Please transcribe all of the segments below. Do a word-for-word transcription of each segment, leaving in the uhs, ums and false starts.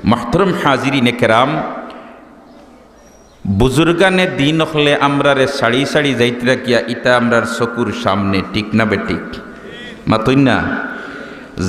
মোহতরম হাজিরিনে কেরাম, বুজুর্গানে দিন অকলে আমরারে ছাড়ি ছাড়ি যাইতরা গিয়া, ইটা আমরার চকুর সামনে, ঠিক না বেঠিক? মাতইন না?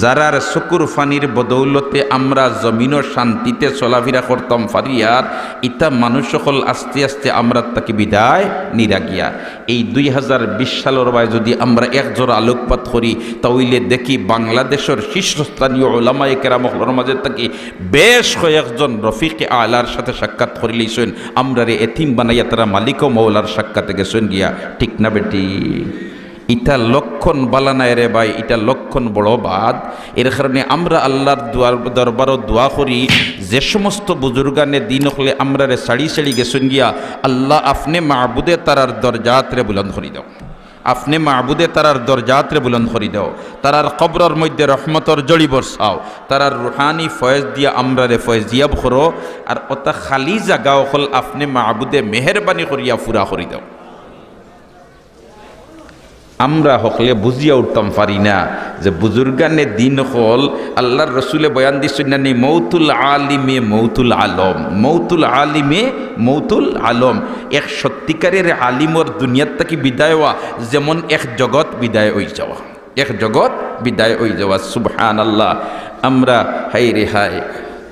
যারার চকুর পানির বদৌলতে আমরা জমিনো শান্তিতে চলাফিরা করতাম পারিয়ার, ইতা মানুষ অকল আস্তে আস্তে আমরার থাকি বিদায় নিরা গিয়া। এই দুই হাজার বিশ সালর বায় যুদি আমরা এক জোড়া আলোকপাত করি, তা অইলে দেখি বাংলাদেশর শীর্ষস্থানীয় ওলামায়ে কেরাম অকলর মাঝে থাকি বেশ কয়েকজন রফিকে আলার সাথে সাক্ষাৎ করিলিছইন, আমরারে এতিম বানাইয়া তারা মালিক ও মৌলার সাক্ষাতে গেছইন গিয়া, ঠিক না বেঠিক? ইটা লক্ষণ বালা নায় রে ভাই, ইটা লক্ষণ বড় বাদ। এর কারণে আমরা আল্লার দুয়ার, দরবারো দোয়া করি, যে সমস্ত বুজুর্গানে দিন অকলে আমরারে ছাড়ি ছাড়ি গেছইন গিয়া, আল্লাহ আপনে মাবুদে তারার দরজাতরে বুলন্দ করি দেও। আপনে মাবুদে তারার দরজাতরে বুলন্দ করি দেও, তারার কবরর মধ্যে রহমতর জড়ি বরসাও, তারার রুহানি ফয়েজ দিয়া আমরারে ফয়েজিয়াব করো, আর অতা খালি জাগা অকল আপনে মাবুদে মেহেরবানি করিয়া পুরা করি দেও। আমরা হকলে বুঝিয়া উঠতাম পারি না যে বুজুর্গানে দিন অকল, আল্লার রসুলে বয়ান দিছইন না নি, "মৌতুল আলিমে মৌতুল আলম, মৌতুল আলিমে মৌতুল আলম।" এক সত্যিকারের আলিমর দুনিয়ার থাকি বিদায় হওয়া যেমন এক জগৎ বিদায় অই যাওয়া, এক জগৎ বিদায় অই যাওয়া। সুবহানাল্লাহ। আমরা, হায় রে হায়,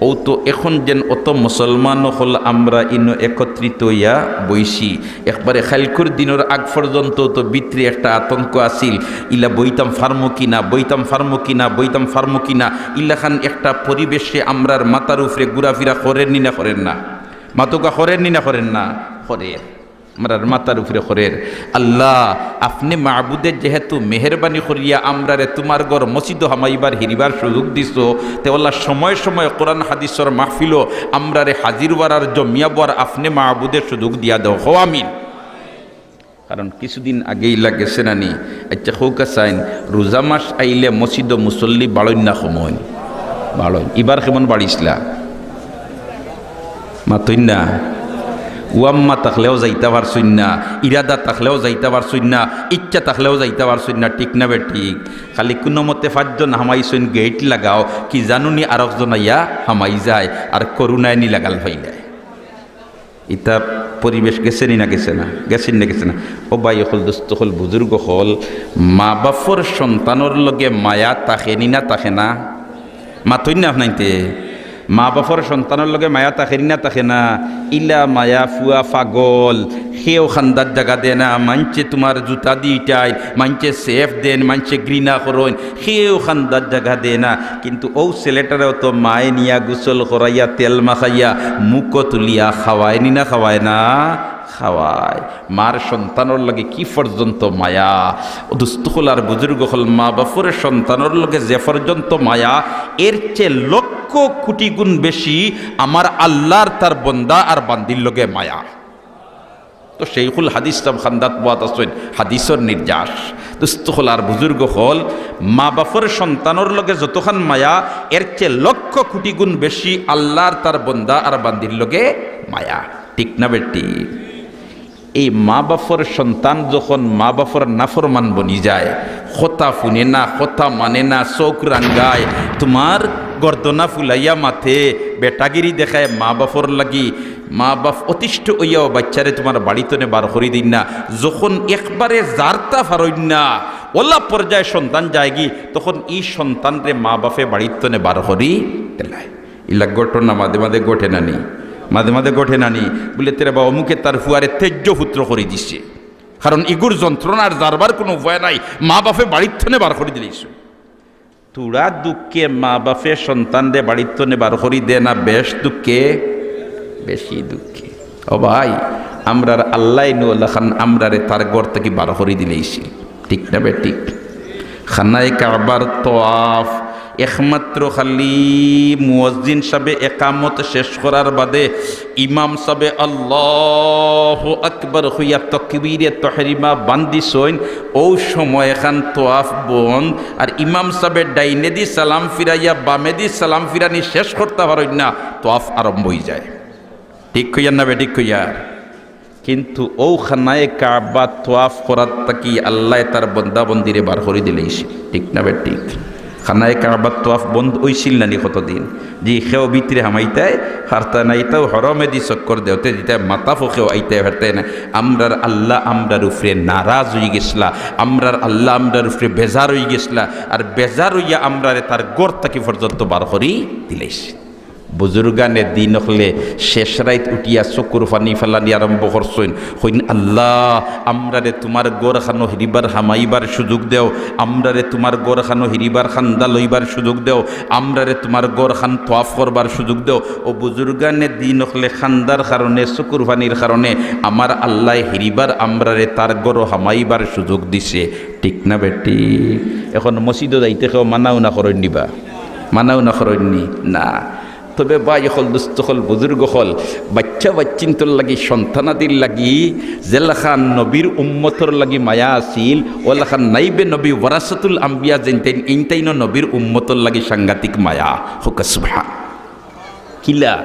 অউ তো এখন যেন অত মুসলমান অকল আমরা ইনো একত্রিত অইয়া বইছি। একবারে কাইলকুর দিনর আগ পর্যন্ত তো ভিতরে একটা আতঙ্ক আছিল, ইলা বইতাম পারমু কি না, বইতাম পারমু কি না, বইতাম পারমু কি না, ইলাখান একটা পরিবেশে আমরার মাথার উপরে ঘুরাফিরা করের নি না করের না? মাতউক্কা, করের নি না করের না? করের। আমরার মাথার উপরে করের। আল্লাহ, আপনে মাবুদে যেহেতু মেহেরবানি করিয়া আমরারে তুমার ঘর মসজিদো হামাইবার হিরিবার সুযোগ দিছো, তে আল্লাহ সময় সময় কোরআন হাদিসর মাহফিলো আমরারে হাজির ওয়ারার, জমিয়া বওয়ার আপনে মাবুদে সুযোগ দিয়া দেও। কও আমিন। কারণ কিছুদিন আগেই লাগেছে নানি, আচ্ছা, কউক্কা চাইন, রোজা মাস আইলে মসজিদো মুসল্লি বাড়ইন না কমইন? বাড়ইন। ইবার কেমন বাড়িছলা? মাতইন না। ওয়াম্মা থাকলেও যাইতা পারছইন না, ইরাদা থাকলেও যাইতা পারছইন না, ইচ্ছা থাকলেও যাইতা পারছইন না, ঠিক না বেঠিক? খালি কুনুমতে পাঁচজন হামাইছইন, গেইট লাগাও, কি জানুনি আরকজন আইয়া হামাই যায়, আর করুণায় নি লাগাল পাইলায়। ইতা পরিবেশ গেছে নি না গেছে না? গেছে নি না গেছে না? ও ভাই অকল, দোস্ত অকল, বুজুর্গ অকল, মা বাপর সন্তানর লগে মায়া থাকে নি না থাকে না? মাতইন না আপনাইনতে। মা বাপর সন্তানর লগে মায়া থাকে নি না থাকে না? ইলা মায়া ফুয়া পাগল, কেউ কান্দাত জাগা দেয় না, মাইনষে তুমার জুতা দি ইটাইন, মাইনষে সেফ দেইন, মাইনষে ঘৃণা করইন, কেউ কান্দাত জাগা দেয় না। কিন্তু অউ ছেলেটারেও তো মায়ে নিয়া গোসল করাইয়া, তেল মাখাইয়া, মুখো তুলিয়া খাওয়ায় নি না খাওয়ায় না? খাওয়ায়। মার সন্তানর লগে কি পর্যন্ত মায়া। ও দোস্ত অকল আর বুজুর্গ অকল, মা বাপর সন্তানর লগে যে পর্যন্ত মায়া, এর চেয়ে লক্ষ কোটি গুণ বেশি আমার আল্লার তার বন্দা আর বান্দির লগে মায়া। তো শেখুল হাদিস সাব কান্দাত বওয়াত আছইন, হাদিসর নির্যাস। দোস্ত অকল আর বুজুর্গ অকল, মা বাপর সন্তানর লগে যতখান মায়া, এর চেয়ে লক্ষ কোটি গুণ বেশি আল্লার তার বন্দা আর বান্দির লগে মায়া। ঠিক না বেঠিক? এই মা বাপর সন্তান যখন মা বাপর নাফরমান বনি যায়, কথা হুনে না, কথা মানে না, চউখ রাঙ্গায়, তুমার গর্দনা ফুলাইয়া মাতে, বেটাগিরি দেখায় মা বাপর লাগি, মা বাপ অতিষ্ঠ অইয়াও বাইচ্চারে তুমার বাড়ি তনে বার করি দেইন না। যখন একবারে যারতা পারইন না, অলা পর্যায়ে সন্তান যায়গি, তখন ই সন্তানরে মা বাপে বাড়ি তনে বার করি দিলায়। ইলা ঘটনা মাঝে মাঝে ঘটে না নি? মাঝে মাঝে ঘটে না নি? বুলে, "তে রে বা, অমুকে তার ফুয়ারে তেজ্য পুত্র করি দিছে।" কারণ ইগুর যন্ত্রণার যারবার কুনু উপায় নাই, মা বাপে বাড়ির থনে বার করি দিলাইছইন। থুড়া দুঃখে মা বাপে সন্তানরে বাড়ির থনে বার করি দেয় না, বেশ দুঃখে, বেশি দুঃখে। ও ভাই, আমরার আল্লায় নু অলাখান আমরারে তার ঘর থাকি বার করি দিলাইছিল, ঠিক না বেঠিক? খানায়ে কাবার তওয়াফ একমাত্র খালি মুয়াজ্জিন সাবে একামত শেষ করার বাদে ইমাম সাবে আল্লাহু আকবার কইয়া তকবীরে তহরিমা বান্ধিছইন, অউ সময় এখান তওয়াফ বন্ধ। আর ইমাম সাবে ডাইনেদি সালাম ফিরাইয়া বামেদি সালাম ফিরানি শেষ করতা পারইন না, তওয়াফ আরম্ভ অইযায়। ঠিক কইয়ার না বেঠিক কইয়ার? কিন্তু অউ খানায়ে কাবাত তওয়াফ করার থাকি আল্লায় তার বন্দা বন্দিরে বার করি দিলাইছে, ঠিক না বেঠিক? খানায়ে কাবার তোয়াফ বন্ধ অইছিল না নি কতদিন? জি, কেউ ভিতরে হামাইতায় পারতা নায়, ইতাও হরমেদি চক্কর দেওতে দিতায় মাথা ফোকেও আইতায় পারতায় না। আমরার আল্লাহ আমরার উপরে নারাজ অইগেছলা, আমরার আল্লাহ আমরার উপরে বেজার অইগেছলা, আর বেজার অইয়া আমরারে তার ঘর থাকি পর্যন্ত বার করি দিলাইছে। বুজুর্গানে দিন অকলে শেষ রাইত উঠিয়া চকুর পানি ফালানি আরম্ভ করছইন। কইন, "আল্লাহ, আমরারে তুমার ঘরখানো হিরিবার হামাইবার সুযোগ দেও, আমরারে তুমার ঘরখানো হিরিবার কান্দা লইবার সুযোগ দেও, আমরারে তুমার ঘরখান তোয়াফ করবার সুযোগ দেও।" অউ বুজুর্গানে দিন অকলে কান্দার কারণে, চকুর পানির কারণে আমার আল্লায় হিরিবার আমরারে তার ঘরো হামাইবার সুযোগ দিছে। ঠিক না বেঠিক? এখন মসজিদো যাইতে কেউ মানাও না করইন নি বা? মানাও না করইন নি? না। তবে ভাই অকল, দোস্ত অকল, বুজুর্গ অকল, বাইচ্চা বাইচ্চিন্তর লাগি, সন্তানাদির লাগি যেলাখান নবীর উম্মতর লাগি মায়া আছিল, অলাখান নাইবে নবী ওয়ারাসাতুল আম্বিয়া যেইনতাইন, এইনতাইনও নবীর উম্মতর লাগি সাংঘাতিক মায়া। কউক্কা সুবহান। কিলা?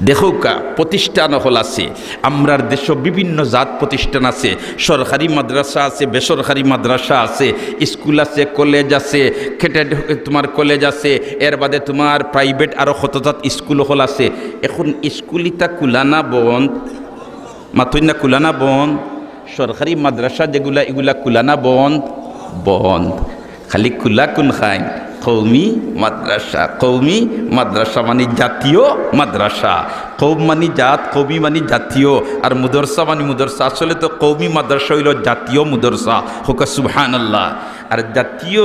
দেখউক্কা, প্রতিষ্ঠান অকল আছে। আমরার দেশো বিভিন্ন জাত প্রতিষ্ঠান আছে, সরকারি মাদ্রাসা আছে, বেসরকারি মাদ্রাসা আছে, স্কুল আছে, কলেজ আছে, cadet তুমার কলেজ আছে, এর বাদে তুমার private আরো কত জাত স্কুল অকল আছে। এখন স্কুল ইতা খুলা না বন্ধ? মাতইন না, খুলা না বন্ধ? সরকারি মাদ্রাসা যেগুলা, ইগুলা খুলা না বন্ধ? বন্ধ। খালি খুলা কুনখান? কওমি মাদ্রাসা। কওমি মাদ্রাসা মানি জাতীয় মাদ্রাসা। কওম মানি জাত, কওমি মানি জাতীয়, আর মুদরসা মানি মুদরসা। আসলে তো কওমি মাদ্রাসা অইলো জাতীয় মুদরসা। কউক্কা সুবহানাল্লাহ। আর জাতীয়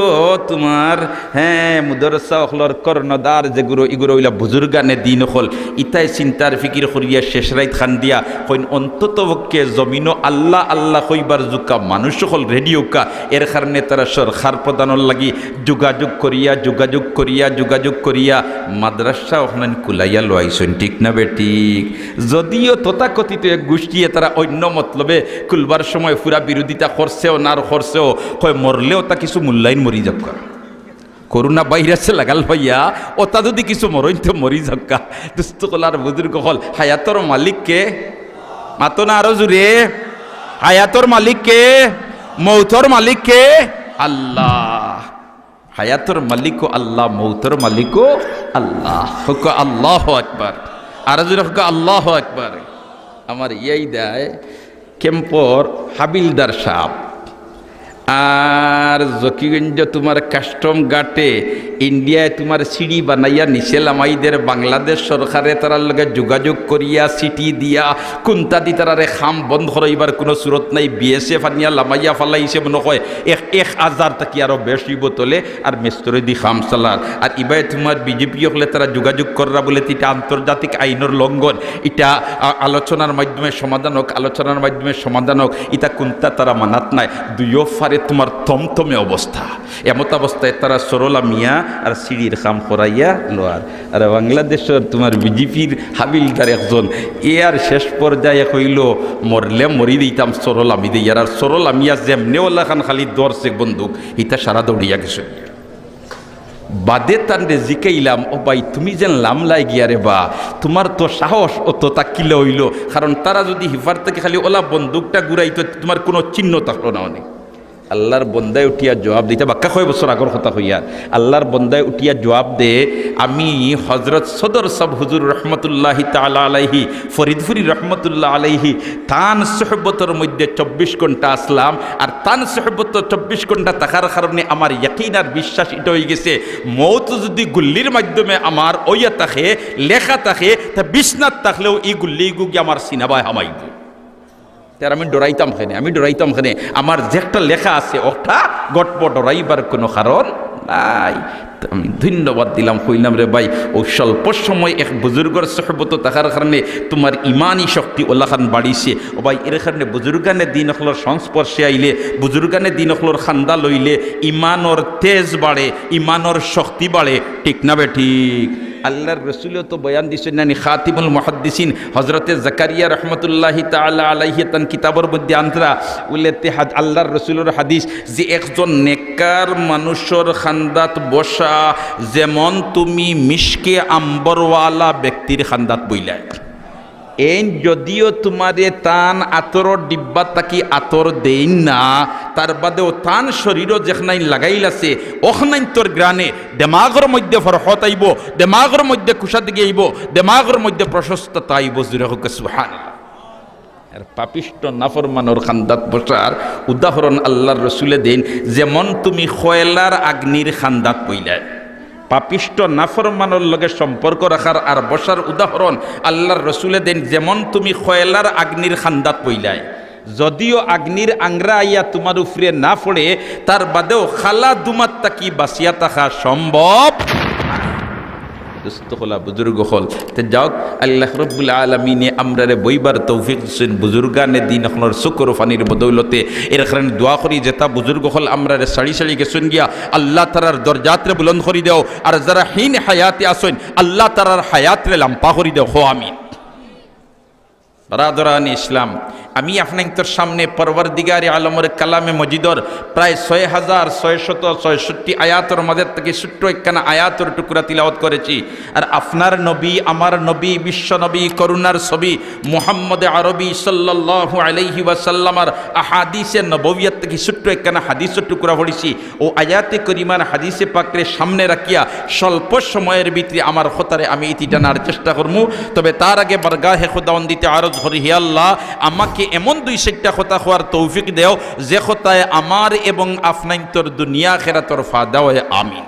তুমার, হ্যাঁ, মুদরসা অকলর কর্ণধার যেগুরু, ইগুরু অইলা বুজুর্গানে দিন অকল। ইতায় চিন্তার ফিকির করিয়া শেষ রাইত কান্দিয়া কইন, অন্তত পক্ষে জমিনো আল্লাহ আল্লাহ কইবার জুকা মানুষ অকল ready অউক্কা। এর কারণে তারা সরকার প্রধানর লাগি যোগাযোগ করিয়া, যোগাযোগ করিয়া, যোগাযোগ করিয়া মাদ্রাসা অখান খুলাইয়া লওয়াইছইন, ঠিক না বেঠিক? যদিও তথাকথিত এক গোষ্ঠীয়ে তারা অইন্য মতলবে খুলবার সময় পুরা বিরোধিতা করছেও না আর করছেও, কয় মরলেও তা কিছু মূল্যায়ন মরি যাউক্কা। করোনা ভাইরাসে লাগাল পাইয়া অতা যুদি কিছু মরইন তে মরি যাউক্কা। দোস্ত অকল আর বুজুর্গ অকল, হায়াতর মালিক কে? মাতো না আরো জুরে। হায়াতর মালিক কে? মৌতর মালিক কে? আল্লাহ। হায়াতর মালিকও আল্লাহ, মৌতর মালিকও আল্লাহ। কউক্কা আল্লাহু আকবার। আরো জুরে কউক্কা আল্লাহু আকবার। আমার ইয়াদ আয়, ক্যাম্পর হাবিলদার সাব আর জকিগঞ্জ তুমার কাস্টম ঘাটে ইন্ডিয়ায় তুমার সিঁড়ি বানাইয়া নিচে লামাইদের, বাংলাদেশ সরকারে তারার লগে যোগাযোগ করিয়া চিঠি দিয়া কুন্তাদি তারারে কাম বন্ধ করাইবার কুনু সুরত নাই। বিএসএফ আনিয়া লামাইয়া ফালাইছে মনো কয় এক, এক হাজার থাকি আরো বেশি বোতলে আর মেস্তরেদি কাম চালার। আর ইবায় তুমার বিজেপি অকলে তারা যোগাযোগ কররা বুলে ইটা আন্তর্জাতিক আইনর লঙ্ঘন, ইটা আ-, আলোচনার মাধ্যমে সমাধান অউক, আলোচনার মাধ্যমে সমাধান অউক, ইতা কুন্তা তারা মানাত নায়। দুইও ফারে তুমার থমথমে অবস্থা। এমত অবস্থায় তারা সরলা মিয়া আর সিঁড়ির কাম করাইয়া লওয়ার। আর বাংলাদেশর তুমার বিজেপির হাবিলদার একজন, এ আর শেষ পর্যায়ে কইলো, "মরলে মরি দিতাম, সরলা মি দেইয়ার।" আর সরলা মিয়া যেমনে অলাখান খালি ধরছে বন্দুক, ইতা সারা দৌড়িয়া গেছে। বাদে তানরে জিকাইলাম, "ও ভাই, তুমি যেন লামলায় গিয়া রে বা, তুমার তো সাহস অত তা কিলা অইলো?" কারণ তারা যুদি হিফার থাকি খালি অলা বন্দুকটা ঘুরাইতো, তুমার কুনু চিহ্ন থাকলো না অনে। আল্লার বন্দায় উঠিয়া জুয়াব দে, ইতা বাক্কা কয় বছর আগর কথা কইয়ার, আল্লার বন্দায় উঠিয়া জুয়াব দে, "আমি হজরত সদর সাব হুজুর রহমতুল্লাহি তাআলা আলাইহি, ফরিদপুরি রহমতুল্লাহ আলাইহি, তান সোহবতর মধ্যে চব্বিশ ঘন্টা আছলাম, আর তান সোহবত চব্বিশ ঘন্টা থাকার কারণে আমার ইয়াকিন আর বিশ্বাস ইটা অইগেছে, মউত যুদি গুল্লির মাধ্যমে আমার অইয়া থাকে, লেখা থাকে, তে বিছনাত থাকলেও ই গুল্লি ইগু গিয়া আমার সিনাবায় হামাইবো।" তে আর আমি ডরাইতাম কেনে, আমি ডরাইতাম কেনে? আমার যে একটা লেখা আছে, ওটা ঘটবো, ডরাইবার কুনু কারণ নাই। তে আমি ধন্যবাদ দিলাম, কইলাম, "রে ভাই, অউ স্বল্প সময় এক বুজুর্গর সোহবত থাকার কারণে তুমার ইমানি শক্তি অলাখান বাড়িছে।" ও ভাই, এর কারণে বুজুর্গানে দিন অকলর সংস্পর্শে আইলে, বুজুর্গানে দিন অকলর কান্দা লইলে ইমানর তেজ বাড়ে, ইমানর শক্তি বাড়ে, ঠিক না বেঠিক? আল্লার রসুলেও তো বয়ান দিছইন নানি, খাতিমুল মুহাদ্দিসিন হজরতে জাকারিয়া রহমতুল্লাহি তাআলা আলাইহি তান কিতাবর মধ্যে আনতরা, উল্লেতে হাদ-, আল্লার রসুলর হাদিস যে একজন নেককার মানুষর কান্দাত বসা যেমন তুমি মিশকে আম্বরওয়ালা ব্যক্তির কান্দাত বইলায়। এইন যদিও তুমারে তান আতরর ডিব্বা থাকি আতর দেইন না, তার বাদেও তান শরীরো যেখনাইন লাগাইল আছে, অখনাইন্তর ঘ্রাণে দেমাগর মধ্যে ফরহত আইবো, দেমাগর মধ্যে কুশাদগি আইবো, দেমাগর মধ্যে প্রশস্ততা আইবো। জুরে কউক্কা সুবহানাল্লাহ। আর পাপিষ্ঠ নাফরমানর খান্দাত বসার উদাহরণ আল্লার রসুলে দেইন, যেমন তুমি কয়লার আগ্নির খান্দাত বইলায়। পাপিষ্ঠ নাফরমানর লগে সম্পর্ক রাখার আর বসার উদাহরণ আল্লার রসুলে দেইন, যেমন তুমি কয়লার আগ্নির খান্দাত বইলায়। যদিও আগ্নির আংরা আইয়া তুমার উপরে না পড়ে, তার বাদেও কালা ধুমার থাকি বাঁচিয়া থাকা সম্ভব। দোস্ত অকল, বুজুর্গ অকল, তে যাউক, আল্লাহ রব্বুল আলামিনে আমরারে বইবার তৌফিক দিছইন, বুজুর্গানে দিন অকলর চকুর পানির বদৌলতে। এর কারণে দোয়া করি, যেতা বুজুর্গ অকল আমরারে ছাড়ি ছাড়ি গেছইন গিয়া, আল্লাহ তারার দরজাতরে বুলন্দ করি দেও, আর যারা হিন হায়াতে আছইন, আল্লাহ তারার হায়াতরে লাম্বা করি দেও। কও আমিন। বারাদরানে ইসলাম, আমি আপনাইন্তর সামনে পরওয়ারদিগারে আলমর কালামে মজিদর প্রায় ছয় হাজার ছয়শত ছয়ষট্টি আয়াতর মাঝে থাকি ছোট্ট একখানা আয়াতর টুকরা তিলাওয়াত করেছি। আর আপনার নবী, আমার নবী, বিশ্ব নবী, করুণার ছবি মুহাম্মদে আরবি সাল্লাল্লাহু আলাইহি ওয়াসাল্লামর আহাদিসে নববিয়াত থাকি ছোট্ট একখানা হাদিসর টুকরা পড়ছি। অউ আয়াতে করিমার হাদিসে পাকরে সামনে রাখিয়া স্বল্প সময়র ভিতরে আমার কথারে আমি ইতি টানার চেষ্টা করমু। তবে তার আগে বারগাহে খুদাবন্দিতে আরজ করি, হে আল্লাহ, আমাকে এমন দুই চাইরটা কথা কওয়ার তৌফিক দেও, যে কথায় আমার এবং আপনাইন্তর দুনিয়া আখেরাতর ফায়দা অয়। আমিন।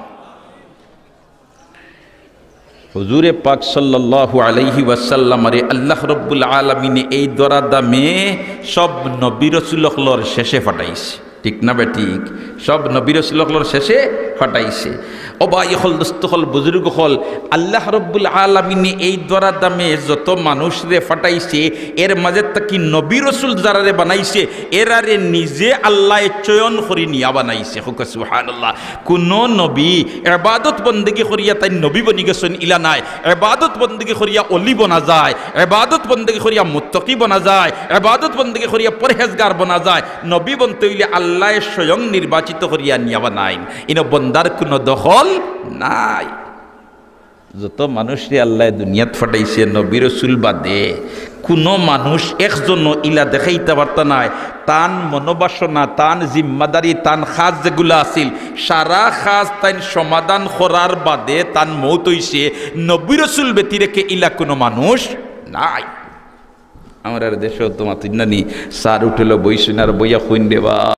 হুজুরে পাক সাল্লাল্লাহু আলাইহি ওয়াসাল্লামরে আল্লাহ রব্বুল আলামিনে এই ধরাধামে সব নবী রসুল অকলর শেষে পাঠাইছে। ঠিক না বেঠিক? সব নবী রসুল অকলর শেষে পাঠাইছে। ও ভাই অকল, দোস্ত অকল, বুজুর্গ অকল, আল্লাহ রব্বুল আলামিনে এই ধরাধামে যত মানুষরে পাঠাইছে, এর মাঝে থাকি নবী রসুল যারারে বানাইছে, এরারে নিজে আল্লায় চয়ন করি নিয়া বানাইছে। কউক্কা সুবহানাল্লাহ। কুনো নবী এবাদত বন্দেগি করিয়া তাইন নবী বনি গেছইন, ইলা নায়। এবাদত বন্দেগি করিয়া অলি বনা যায়, এবাদত বন্দেগি করিয়া মুত্তাকি বনা যায়, এবাদত বন্দেগি করিয়া পরহেজগার বনা যায়। নবী বনতে অইলে আল্লায় স্বয়ং নির্বাচিত করিয়া নিয়া বানাইন, ইনো বন্দার কুনো দখল নাই। যত মানুষরে আল্লায় দুনিয়াত পাঠাইছে নবী রসুল বাদে, কুনো মানুষ একজনও ইলা দেখাইতা পারতা নায়। তান মনোবাসনা, তান জিম্মাদারি, তান কাজ যেগুলা আছিল, সারা কাজ তাইন সমাধান করার বাদে তান মউত অইছে। নবী রসুল ব্যতিরেকে ইলা কুনো মানুষ নাই। আমরার দেশো তো মাতইন না নি, স্যার হোটেলো বইছইন আর বইয়া কইন, রে বা,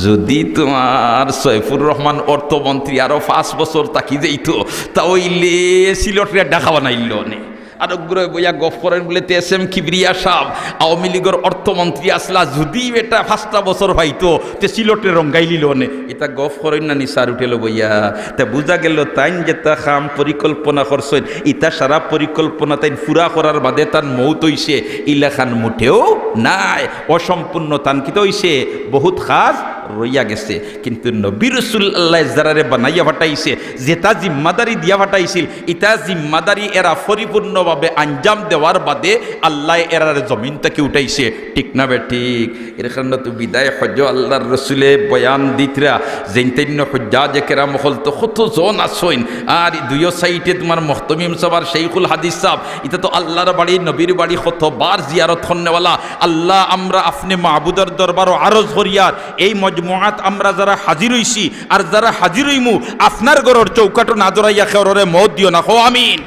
যুদি তুমার সৈফুর রহমান অর্থমন্ত্রী আরো পাঁচ বছর থাকি যাইতো, তা অইলে সিলটরে ঢাকা বানাইলো নে। আর অগুরে বইয়া গফ করইন বুলে, তে এস এম কিবরিয়া সাব আওয়ামী লীগর অর্থমন্ত্রী আছলা, যুদি বেটা পাঁচটা বছর পাইতো, তে সিলটরে রঙ্গাইলিলো নে। ইতা গফ করইন না নি স্যার হোটেলো বইয়া? তে বুঝা গেলো তাইন যেতা কাম পরিকল্পনা করছইন, ইতা সারা পরিকল্পনা তাইন পুরা করার বাদে তান মউত অইছে, ইলাখান মুটেও নায়, অসম্পূর্ণ। তান কিতা অইছে? বহুত কাজ রইয়া গেছে। কিন্তু নবী রসুল আল্লায় যারারে বানাইয়া পাঠাইছে, যেতা জিম্মাদারি দিয়া পাঠাইছিল, ইতা জিম্মাদারি এরা পরিপূর্ণভাবে আঞ্জাম দেওয়ার বাদে আল্লায় এরারে জমিন থাকি উঠাইছে। ঠিক না বেঠিক? এর কারণে তো বিদায় হজ্জো আল্লার রসুলে বয়ান দিতরা, যেইন তেইন হুজ্জাজে কেরাম অকল তো কত জন আছইন, আর দুইও সাইডে তুমার মুহতামিম সাব আর শেখুল হাদিস সাব, ইতা তো আল্লার বাড়ি, নবীর বাড়ি, কতবার জিয়ারত করনেওয়ালা। আল্লাহ, আমরা আপনে মাবুদর দরবারো আরজ করিয়ার, এই মজমুআত আমরা যারা হাজির অইছি আর যারা হাজির অইমু, আপনার ঘরর চৌকাটো না ধরাইয়া কেউররে মউত দিও না। কও আমিন।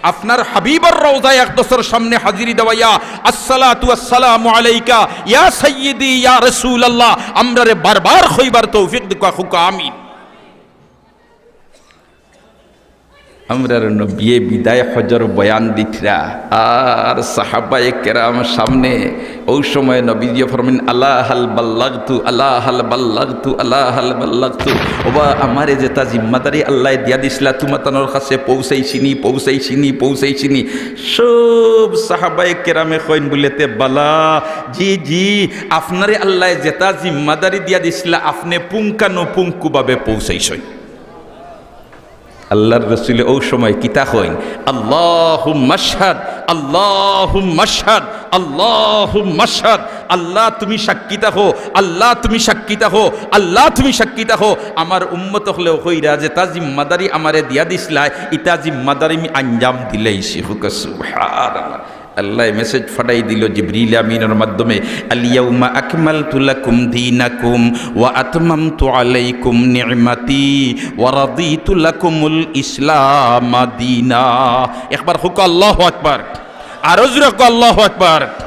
আপনার হাবিবর রওজা আকদসর সামনে হাজিরি দেওয়াইয়া, "আসসালাতু ওয়াসসালামু আলাইকা ইয়া সাইয়্যিদি ইয়া রাসূলুল্লাহ", আমরারে বারবার কইবার তৌফিক দেউক্কা, কউক্কা আমিন। আমরার নবিয়ে বিদায় হজ্জর বয়ান দিতরা, আর সাহাবায়ে কেরাম সামনে, অউ সময় নবীজিয়ে ফরমাইন, "আলা হাল বাল্লাগতু, আলা হাল বাল্লাগতু, আলা হাল বাল্লাগতু।" ওবা, আমারে যেতা জিম্মাদারি আল্লায় দিয়া দিছলা, তুমাতানর কাছে পৌঁছাইছি নি, পৌঁছাইছি নি, পৌঁছাইছি নি? সব সাহাবায়ে কেরামে কইন বুলে, "তে বালা, জি, জি, আপনারে আল্লায় যেতা জিম্মাদারি দিয়া দিছলা, আপনে পুঙ্খানুপুঙ্খভাবে পৌঁছাইছইন।" আল্লার রসুলে অউ সময় কিতা কইন? "আল্লাহুম্মাশহাদ, আল্লাহুম্মাশহাদ, আল্লাহুম্মাশহাদ।" আল্লাহ, তুমি সাক্ষী থাকো, আল্লাহ, তুমি সাক্ষী থাকো, আল্লাহ, তুমি সাক্ষী থাকো। আমার উম্মত অকলেও কইরা যেতা জিম্মাদারি আমারে দিয়া দিছলায়, ইতা জিম্মাদারি আমি আঞ্জাম দিলাইছি। কউক্কা সুবহানাল্লাহ। আল্লায় মেসেজ পাঠাই দিল জিবরিল আমিনর মাধ্যমে, "আল ইয়াউমা আকমালতু লাকুম দীনাকুম ওয়া আতমামতু আলাইকুম নি'মাতি ওয়া রাদিতু লাকুমুল ইসলামা দীনা।" একবার কউক্কা আল্লাহু আকবার, আরো জোরে কউক্কা আল্লাহু আকবার।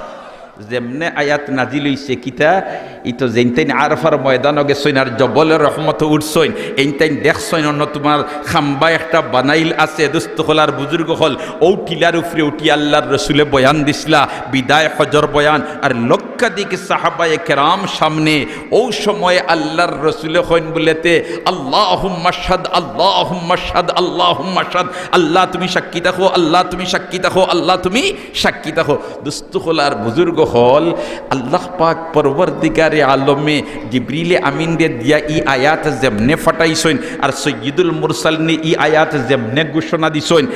যেমনে আয়াত নাজিল অইছে, কিতা ই তো যেইনতাইন আরফার ময়দানো গেছইন আর জবলে রহমতো উঠছইন, এইনতাইন দেখছইন অনো তুমার খাম্বা একটা বানাইল আছে, দোস্ত অকল আর বুজুর্গ অকল, অউ টিলার উপরে উঠি আল্লার রসুলে বয়ান দিছলা, বিদায় হজর বয়ান, আর লক্ষাধিক সাহাবায়ে কেরাম সামনে। অউ সময় আল্লার রসুলে কইন বুলেতে, "আল্লাহুম্মা শাহাদ, আল্লাহুম্মা শাহাদ, আল্লাহুম্মা শাহাদ, আল্লাহ তুমি সাক্ষী থাকো, আল্লাহ তুমি সাক্ষী থাকো, আল্লাহ তুমি সাক্ষী থাকো।" দোস্ত অকল আর বুজুর্গ অকল, আল্লাহ পাক পরওয়ারদিগারে আলমে জিবরিলে আমিনরে দিয়া ই আয়াত যেমনে ফাটাইছইন, আর সৈয়দুল মুরসালিনে ই আয়াত যেমনে ঘোষণা দিছইন,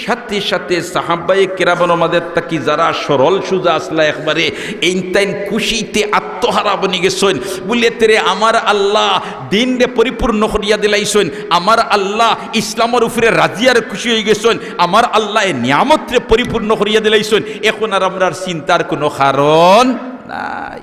সাথে সাথে সাহাবায়ে কেরামর মাঝে থাকি যারা সরল সুজা আছলা একবারে, এইনতাইন খুশিতে আত্মহারা বনি গেছইন। বুলেতে রে, আমার আল্লাহ দিনরে পরিপূর্ণ করিয়া দিলাইছইন, আমার আল্লাহ ইসলামর উপরে রাজি আর খুশি অই গেছইন, আমার আল্লায় নিয়ামতরে পরিপূর্ণ করিয়া দিলাইছইন, এখন আর আমরার চিন্তার কুনু কারণ নাই।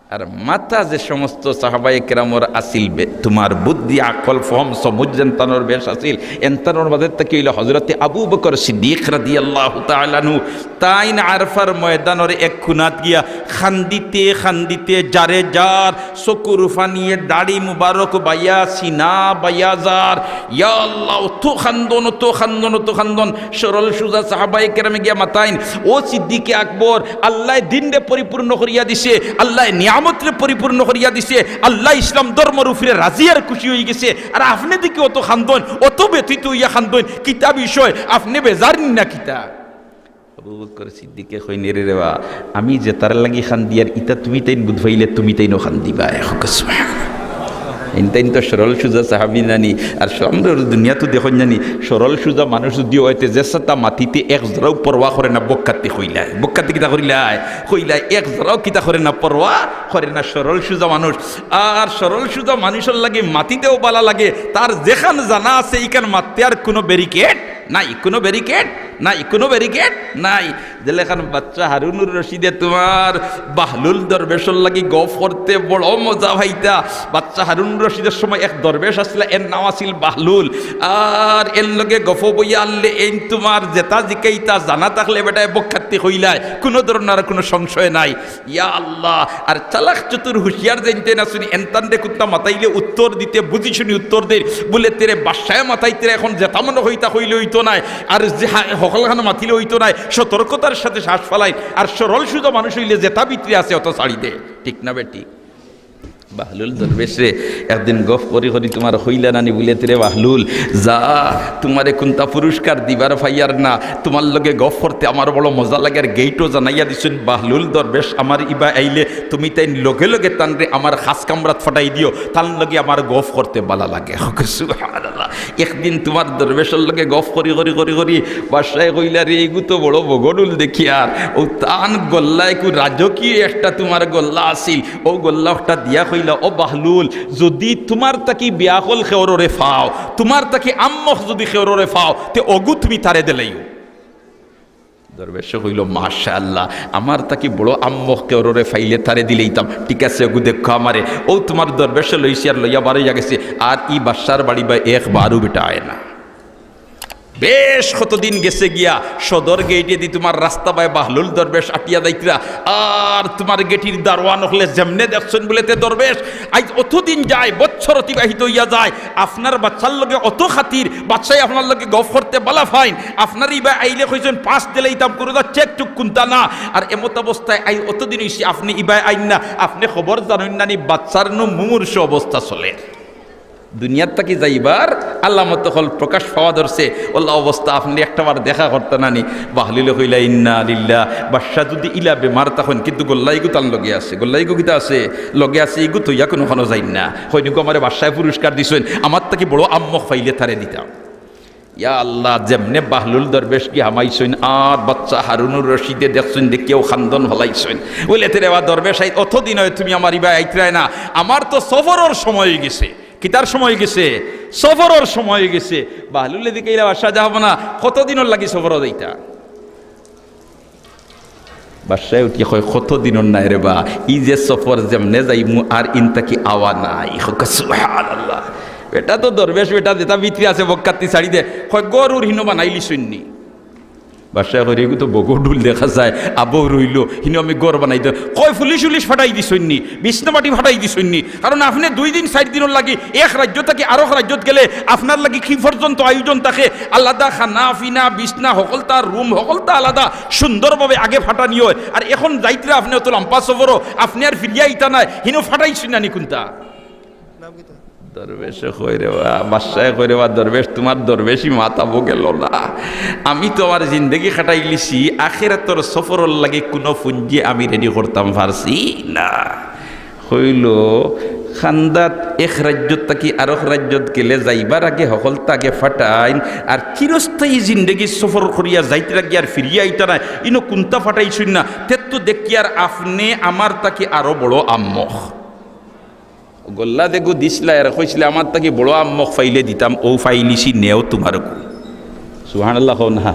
আর মাথা যে সমস্ত সাহাবায়ে কেরামর আছিল, বে-, তুমার বুদ্ধি, আকল, ফহম, সমুজ যেনতানর বেশ আছিল, এনতানর মাঝে থাকি অইলা হজরতে আবু বকর সিদ্দিক রাদিয়াল্লাহু তাআলা আনহু। তাইন আরফার ময়দানর এক কুনাত গিয়া কান্দিতে কান্দিতে যারে যার চকুর পানিয়ে দাড়ি মুবারক বাইয়া, সিনা বাইয়া যার। ইয়া আল্লাহ, অত কান্দন, অত কান্দন, অত কান্দন। সরল সুজা সাহাবায়ে কেরামে গিয়া মাতইন, "ও সিদ্দিকে আকবর, আল্লায় দিনরে পরিপূর্ণ করিয়া দিছে, আল্লায় নিয়ামতরে পরিপূর্ণ করিয়া দিছে, আল্লাহ ইসলাম ধর্মর উপরে রাজি আর খুশি অই গেছে, আর আপনে দেখি অত কান্দইন, অত ব্যথিত অইয়া কান্দইন, কিতা বিষয়? আপনে বেজার নি না কিতা?" আবু বকর সিদ্দিকে কইন, "এরে রেবা, আমি যেতার লাগি কান্দিয়ার, ইতা তুমিতাইন বুঝ পাইলে তুমিতাইনও কান্দিবায়।" কউক্কা সুবহানাল্লাহ। এইনতাইন তো সরল সুজা সাহাবী নানি। আর স-, আমরার দুনিয়াত দেখইন নানি, সরল সুজা মানুষ যুদি অয় তে যেসাতা মাতিতে এক জরাও পরোয়া করে না, বক্কাত্তি কইলায়। বক্কাত্তি কিতা করিলায়? কইলায়, এক জরাও কিতা করে না, পরোয়া করে না, সরল সুজা মানুষ। আর সরল সুজা মানুষর লাগি মাতিতেও বালা লাগে, তার যেখান জানা আছে, ইখান মাততে আর কুনু ব্যারিকেড নাই, কুনু ব্যারিকেড নাই, কুনু ব্যারিকেড নাই। যেলেখান বাচ্চা হারুনুর রশিদে তুমার বাহলুল দরবেশর লাগি গফ করতে বড় মজা পাইতা। বাচ্চা হারুনুর রশিদর সময় এক দরবেশ আছলা, এর নাম আছিল বাহলুল। আর এর লগে গফ বইয়া আনলে এইন তুমার যেতা জিকাইতা জানা থাকলে বেটায় বক্কাত্তি কইলায়, কুনু ধরনর কুনু সংশয় নাই। ইয়া আল্লাহ, আর চালাক চতুর হুঁশিয়ার যেইনতাইন আছইন, এনতানরে কুন্তা মাতাইলে উত্তর দিতে বুঝি শুনি উত্তর দের। বুলেতে রে, বাদশায় মাতাইতে রে, এখন যেতা মনো কয় ইতা কইলে অইতো নায়, আর যে হা-, হকলখান মাতিলে অইতো নায়, সতর্কতার সাথে শ্বাস ফালাইন। আর সরল সুজা মানুষ অইলে যেতা ভিতরে আছে অতা ছাড়ি দে, ঠিক না বেঠিক? বাহলুল দরবেশরে একদিন গফ করি করি তুমার কইলা নানি, বুলেতে রে বাহলুল, যা, তুমারে কুন্তা পুরস্কার দিবার পাইয়ার না, তুমার লগে গফ করতে আমার বড় মজা লাগের। গেইটো জানাইয়া দিছইন, বাহলুল দরবেশ আমার ইবায় আইলে তুমিতাইন লগে লগে তানরে আমার খাস কামরাত ফাটাই দিও, তান লগে আমার গফ করতে বালা লাগে। কউক্কা সুবহানাল্লাহ। একদিন তুমার দরবেশর লগে গফ করি করি করি করি বাদশায় কইলা, "রে, ইগু তো বড় বগডুল দেখিয়ার।" অউ তান গল্লা একু রাজকীয় একটা তুমার গল্লা আছিল, অউ গল্লা একটা দিয়া কইলা, "ও বাহলুল, যুদি তুমার থাকি বেআকল কেউররে পাও, তুমার থাকি আহমক যুদি কেউররে পাও, তে অগু তুমি তারে দিলাইও।" দরবেশে কইলো, "মাশাআল্লাহ, আমার থাকি বড় আহমক কেউররে পাইলে তারে দিলাইতাম। ঠিক আছে, অগু দেখো আমারে।" অউ তুমার দরবেশে লইছে আর লইয়া বারইয়া গেছে। আর ই বাদশার বাড়ি বায় একবারও বেটা আয় না। বেশ কতদিন গেছে গিয়া, সদর গেইটেদি তুমার রাস্তা বায় বাহলুল দরবেশ আটিয়া যাইতরা। আর তুমার গেটির দারোয়ান অকলে যেমনে দেখছইন বুলেতে দরবেশ, আইজ অতদিন যায়, বছর অতিবাহিত অইয়া যায়, আপনার বাচ্চার লগে অত খাতির, বাচ্চায় আপনার লগে গফ করতে বালা পাইন, আপনার ইবায় আইলে কইছইন পাস দিলাইতাম, কুনু চেক টুক কুন্তা না। আর এমত অবস্থায় আইজ অতদিন অইছে আপনে ইবায় আইন না, আপনে খবর জানইন নানি বাচ্চার নু মুমূর্ষু অবস্থা চলের। দুনিয়ার থাকি যাইবার আলামত অকল প্রকাশ পাওয়া ধরছে, অলা অবস্থা আপনে একটাবার দেখা করতা নানি। বাহলুলে কইলা, "ইন্না লিল্লাহ, বাদশা যুদি ইলা বেমার থাকইন, কিন্তু গল্লা ইগু তান লগে আছে, গল্লা ইগু কিতা আছে? লগে আছে, ইগু থইয়া কুনুখানো যাইন না।" কইন, "ইগু আমারে বাদশায় পুরস্কার দিছইন, আমার থাকি বড় আহমক পাইলে তারে দিতাম।" ইয়া আল্লাহ, যেমনে বাহলুল দরবেশ গি হামাইছইন, আর বাচ্চা হারুনুর রশিদে দেখছইন, দেখিয়াউ কান্দন ফালাইছইন। বুলেতে রে বা দরবেশ, আইজ অতদিন অয় তুমি আমার ইবায় আইতরায় না, আমার তো সফরর সময় অইগেছে। কিতার সময় অইগেছে? সফরর সময় অইগেছে। বাহলুলে জিকাইলা, "বাদশা যাবো না, কতদিনর লাগি সফরো যাইতা?" বাদশায় উঠিয়া কয়, "কত দিনর নায় রে বা, ই যে সফর যেমনে যাইমু আর ইন থাকি আওয়া নাই।" কউক্কা সুবহানাল্লাহ। বেটা তো দরবেশ, বেটা যেটা ভিতরে আছে বক্কাত্তি ছাড়ি দে। কয়, "ঘর উর হিনো বানাইলিছইন নি?" বাদশায় কয়, "ইগু তো বগর ডুল দেখা যায়, আবো রইলো, হিনো আমি ঘর বানাই দে।" কয়, "পুলিশ উলিশ ফাটাই দিছইন নি, বিছনা বাটি ফাটাই দিছইন নি? কারণ আপনে দুই দিন চাইর দিনর লাগি এক রাজ্য থাকি আরক রাজ্যত গেলে আপনার লাগি কি পর্যন্ত আয়োজন থাকে, আলাদা খানা পিনা, বিছনা হকলতা, রুম হকলতা আলাদা, সুন্দরভাবে আগে ফাটানি অয়। আর এখন যাইতরা আপনে অত লম্বা সফরো, আপনে আর ফিরিয়া আইতা নায়, হিনো ফাটাইছইন না নি কুনতা?" দরবেশে কয় রে বা, বাদশায় কয় রে বা, "দরবেশ, তুমার দরবেশি মাত আবো গেলো না। আমি তো আমার জিন্দেগি কাটাইলিছি, আখেরাতর সফরর লাগি কুনু পুঞ্জি আমি রেডি করতাম পারছি না।" কইলো, "কান্দাত এক রাজ্যত থাকি আরক রাজ্যত গেলে যাইবার আগে হকলতা আগে ফাটাইন, আর চিরস্থায়ী জিন্দেগির সফর করিয়া যাইতরা গিয়া আর ফিরিয়া আইতা নায়, ইনো কুনতা ফাটাইছইন না, তেত্তু দেখিয়ার আপনে আমার থাকি আরো বড় আহম্মক।" গল্লা দেগু দিছলা আর কইছলা, "আমার থাকি বড় আহম্মক পাইলে দিতাম, অউ পাইলিছি, নেও তুমার গু।" সুবহানাল্লাহ কও না।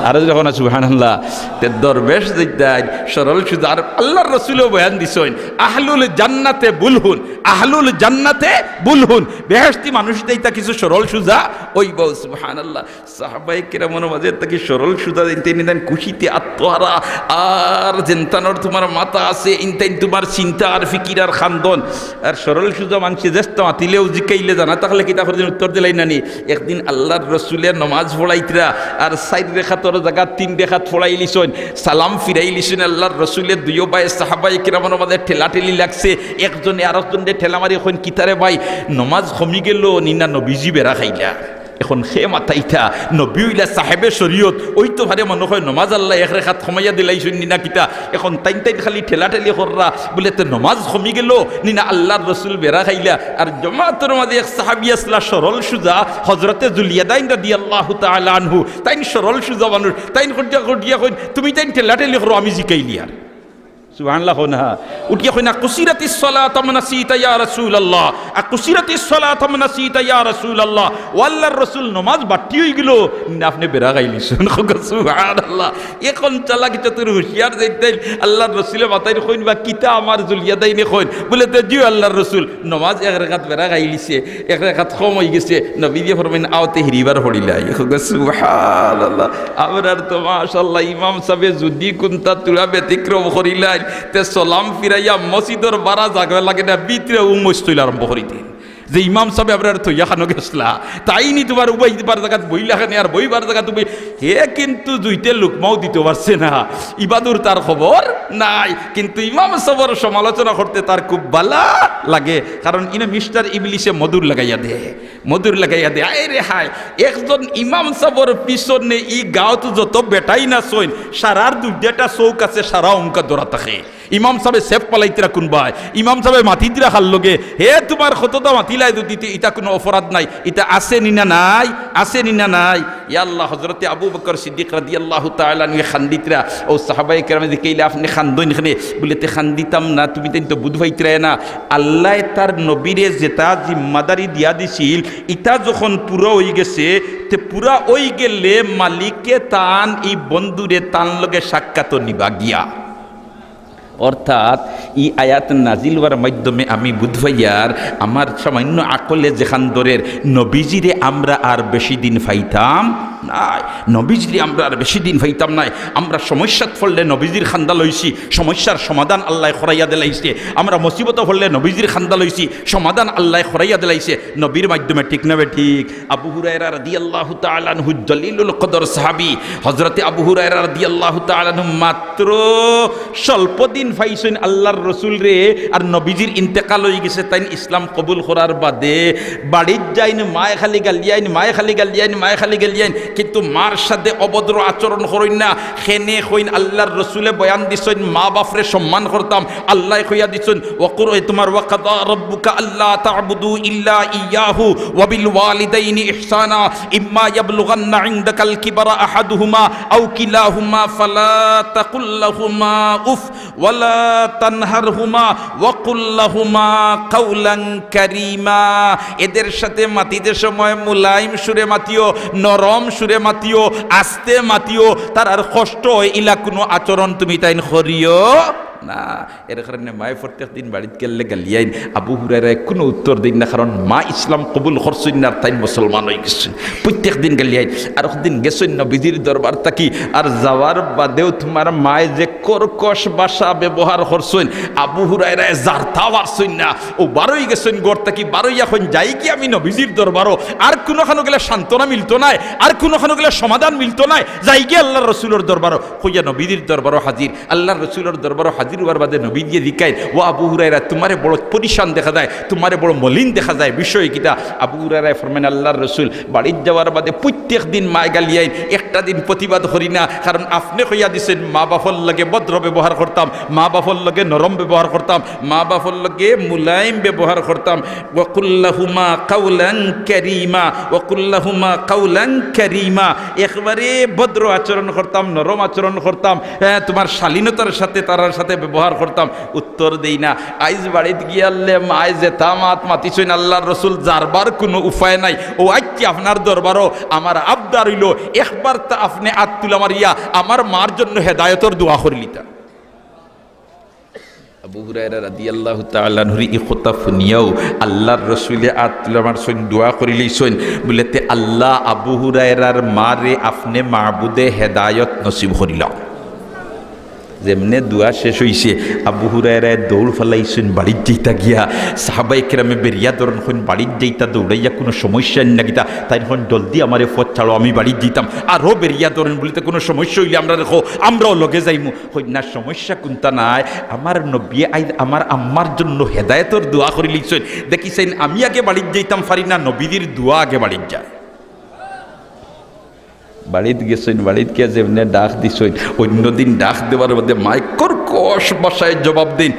আরো জোরে কও না সুবহানাল্লাহ। তে দরবেশ যেইতা সরল সুজা, আর আল্লার রসুলেও বয়ান দিছইন, "আহলুল জান্নাতে বুলহুন, আহলুল জান্নাতে বুলহুন।" বেহেশতি মানুষ যেইতা কিছু সরল সুজা অইবো। সুবহানাল্লাহ। সাহাবায়ে কেরামর মাঝে থাকি সরল সুজা দিন, তাইন তাইন খুশিতে আত্মহারা, আর যেনতানর তুমার মাথা আছে, ইনতাইন তুমার চিন্তা আর ফিকির আর খান্দন। আর সরল সুজা মানষে যেস্তা মাতিলেও জিকাইলে জানা থাকলে কিতা করদিন উত্তর দিলাইন না নি। একদিন আল্লার রসুলে নমাজ পড়াইতরা, আর চাইর রেখাতর জাগাত তিন রেখাত পড়াইলিছইন, সালাম ফিরাইলিছইন। আল্লার রসুলে দুইও বায় সাহাবায়ে কেরামর মাঝে ঠেলাঠেলি লাগছে, একজনে আরকজনরে ঠেলা মারি কইন, "কিতারে ভাই, নমাজ কমি গেলো নি না নবীজি বেড়া খাইলা?" এখন হে মাতাইতা, নবী অইলা সাহেবে শরীয়ত, অইতো পারে মনো কয় নমাজ আল্লায় এক রেখাত কমাইয়া দিলাইছইন নি না কিতা? এখন তাইন তাইন খালি ঠেলাঠেলি কররা, বুলে, "তে নমাজ কমি গেলো নি না আল্লার রসুল বেড়া খাইলা?" আর জমাতর মাঝে এক সাহাবী আছলা সরল সুজা, হজরতে জুলইয়াদাইন রাদিয়াল্লাহু তাআলা আনহু, তাইন সরল সুজা মানুষ, তাইন কটিয়া কটিয়া কইন, "তুমি তাইন ঠেলাঠেলি করো, আমি জিকাইলিয়ার।" সুবহানাল্লাহ কও না। উঠিয়া কইন না, "কুসিরাতিস সালাত আম নাসিতা ইয়া রাসূলুল্লাহ, আ কুসিরাতিস সালাত আম নাসিতা ইয়া রাসূলুল্লাহ।" ও আল্লার রসুল, নমাজ বাট্টি অইগেলো না আপনে বেড়া খাইলিছইন? কউক্কা সুবহানাল্লাহ। এখন চালাক চতুর হুঁশিয়ার যেইতাইন আল্লার রসুলে মাতাইন কইন বা, "কিতা আমার জুলইয়াদাইনে কইন?" বুলে, "তে জি ও আল্লার রসুল, নমাজ এক রেখাত বেড়া খাইলিছে, এক রেখাত কম অইগেছে।" নবীজি ফরমাইন, "আওতে হিরিবার পড়িলাই।" কউক্কা সুবহানাল্লাহ। আমরার তো মাশাআল্লাহ, ইমাম সাবে যুদি কুনতা তুরা ব্যতিক্রম করিলাইন, তে সালাম ফিরাইয়া মসজিদর বারা জাগা লাগে না, ভিতরে উমস তৈল আরম্ভ করি দেইন। যে ইমাম সাবে আমরারে থইয়া খানো গেছলা, তাইন নি তুমার উবাইবার জাগাত বইলা খানে আর বইবার জাগাত উবাই, হে কিন্তু জুইতে লুকমাও দিতো পারছে না, ইবাদুর তার খবর নাই। কিন্তু ইমাম সাবর সমালোচনা করতে তার খুব ভালা লাগে, কারণ ইনো মিস্টার ইবলিশে মধুর লাগাইয়া দে। মধুর লাগাইয়া দে, আয় রে হায়, একজন ইমাম সাবর পিছনে ই গাঁওত যত বেটাইন আছইন, সারার দুইটা চউখ আছে, সারা অমকা ধরা থাকে। ইমাম সাবে সেফ পালাইতরা কুনবায়, ইমাম সাবে মাতিতরা খার লগে, হে তুমার কততা মাতিলায় যুদি, তে ইতা কুনু অপরাধ নাই, ইতা আছে নি না নাই, আছে নি না নাই। ইয়া আল্লাহ, হজরতে আবু বকর সিদ্দিক রাদিয়াল্লাহু তাআলা আনহু খান্দিতরা, ও সাহাবায়ে কেরামে জিকাইলা, "আপনে খান্দইন কেনে?" বুলে, "তে খান্দিতাম না, তুমি তাইন তো বুঝ পাইতরায় না।" আল্লায় তার নবীরে যেতা জিম্মাদারি দিয়া দিছিল, ইতা যখন পুরা অইগেছে, তে পুরা অইগেলে মালিকে তান ই বন্ধুরে তান লগে সাক্ষাতো নিবা গিয়া। অর্থাৎ ই আয়াত নাজিল অওয়ার মাধ্যমে আমি বুঝ পাইয়ার, আমার সামান্য আকলে যেখান ধরের, নবীজিরে আমরা আর বেশি দিন পাইতাম নায়, নবীজিরে আমরা আর বেশি দিন পাইতাম নায়। আমরা সমস্যাত পড়লে নবীজির খান্দা লইছি, সমস্যার সমাধান আল্লায় করাইয়া দিলাইছে। আমরা মুসিবতো পড়লে নবীজির খান্দা লইছি, সমাধান আল্লায় করাইয়া দিলাইছে নবীর মাধ্যমে, ঠিক না বেঠিক? আবু হুরায়রা রাদিয়াল্লাহু তাআলা আনহু জলিলুল কদর সাহাবী, হযরতে আবু হুরায়রা রাদিয়াল্লাহু তাআলা আনহু মাত্র স্বল্প দিন পাইছইন আল্লাহর রসুলরে, আর নবীজির ইন্তেকাল অইগেছে, তাইন ইসলাম কবুল করার বাদে বাড়িত যাইন, মায় খালি গালিয়াইন, মায় খালি গালিয়াইন, মায় খালি গালিয়াইন, কিন্তু মার সাথে অভদ্র আচরণ করইন না। কেনে কইন, আল্লাহর রসুলে বয়ান দিছইন, মা বাপরে সম্মান করতাম। আল্লায় কইয়া দিছইন, ওয়াকুর, ওই তোমার, "ওয়াকাদা রাব্বুকা আল্লা তা'বুদু ইল্লা ইয়াহু ওয়া বিল ওয়ালিদাইনি ইহসানা, ইম্মা ইয়াবলুগান্না ইনদাকাল কিবারা আহাদুহুমা আও কিলাহুমা ফালা তাকুল লাহুমা উফ ওয়ালা তানহারহুমা ওয়াকুল লাহুমা কাওলান কারীমা।" এদের সাথে মাতিতে সময় মুলায়ম সুরে মাতিও, নরম জোরে মাতিও, আস্তে মাতিও, তারার কষ্ট অয়, ইলা কুনু আচরণ তুমি তাইন করিও না। এর কারণে মায়ে প্রত্যেক দিন বাড়িত গেলে গালিয়াইন। আবু হুরায়রায় কুনু উত্তর দেইন না, কারণ মা ইসলাম কবুল করছইন না, আর তাইন মুসলমান অইগেছইন। প্রত্যেক দিন গালিয়াইন। আর একদিন গেছইন নবীজির দরবার থাকি, আর যাওয়ার বাদেও তুমার মায়ে যে কর্কশ ভাষা ব্যবহার করছইন, আবু হুরায়রায় জারতা পারছইন না। অউ বারইগেছইন ঘর থাকি, বারইয়া কইন, "যাইগি আমি নবীজির দরবারো, আর কুনুখানো গেলে সান্ত্বনা মিলতো নায়, আর কুনুখানো গেলে সমাধান মিলতো নায়, যাইগি আল্লার রসুলর দরবারো।" কইয়া নবীজির দরবারো হাজির। আল্লার রসুলর দরবারো হাজির অওয়ার বাদে নবীজিয়ে জিকাইন, "ও আবু হুরায়রা, তুমারে বড় পরিশান দেখা যায়, তুমারে বড় মলিন দেখা যায়, বিষয় কিতা?" আবু হুরায়রায় ফরমাইন, "আল্লার রসুল, বাড়িত যাওয়ার বাদে প্রত্যেক দিন মায়ে গালিয়াইন, একটা দিন প্রতিবাদ করি না, কারণ আপনে কইয়া দিছইন মা বাপর লগে ভদ্র ব্যবহার করতাম, মা বাপর লগে নরম ব্যবহার করতাম, মা বাপর লগে মুলায়েম ব্যবহার করতাম।" ওয়াকুল্লাহুমা কাউলান কারীমা, ওয়াকুল্লাহুমা কাউলান কারীমা, একবারে ভদ্র আচরণ করতাম, নরম আচরণ করতাম, হ্যাঁ, তুমার শালীনতার সাথে তারার সাথে ব্যবহার করতাম। উত্তর দেই না। আইজ বাড়িত গিয়ালে মায়ে যেতা মাত মাতিছইন, আল্লার রসুল, যারবার কুনু উপায় নাই। অউ আইচ্ছি আপনার দরবারো, আমার আবদার অইলো, একবার তা আপনে আত তুলা মারিয়া আমার মার জন্য হেদায়তর দোয়া করিলিতা। আবু হুরায়রা রাদিয়াল্লাহু তাআলা আনহুর ই কথা হুনিয়াউ আল্লার রসুলে আত তুলা মারছইন, দোয়া করিলিছইন, বুলে, "তে আল্লা আবু হুরায়রার মারে আপনে মাবুদে হেদায়ত নসিব করিলাও।" যেমনে দোয়া শেষ অইছে, আবু হুরায়রায় দৌড় ফালাইছইন বাড়িত যাইতা গিয়া। সাহাবায়ে কেরামে বেরিয়া ধরইন, কইন, "বাড়িত যাইতা দৌড়াইয়া কুনু সমস্যা না কিতা?" তাইন কইন, "জলদি আমারে পথ ছাড়ো, আমি বাড়িত যাইতাম।" আরো বেরিয়া ধরইন, বুলে, "তে কুনু সমস্যা অইলে আমরারে কও, আমরাও লগে যাইমু।" কইন, "না, সমস্যা কুন্তা নাই, আমার নবীয়ে আইজ আমার আম্মার জন্য হেদায়তর দোয়া করিলিছইন। দেখিছইন, আমি আগে বাড়িত যাইতাম পারি না, নবীজির দোয়া আগে বাড়িত যায়।" বাড়িত গেছইন, বাড়িত গিয়া যেমনে ডাক দিছইন, অইন্য দিন ডাক দেওয়ার বাদে মায়ে কর্কশ ভাষায় জবাব দেইন।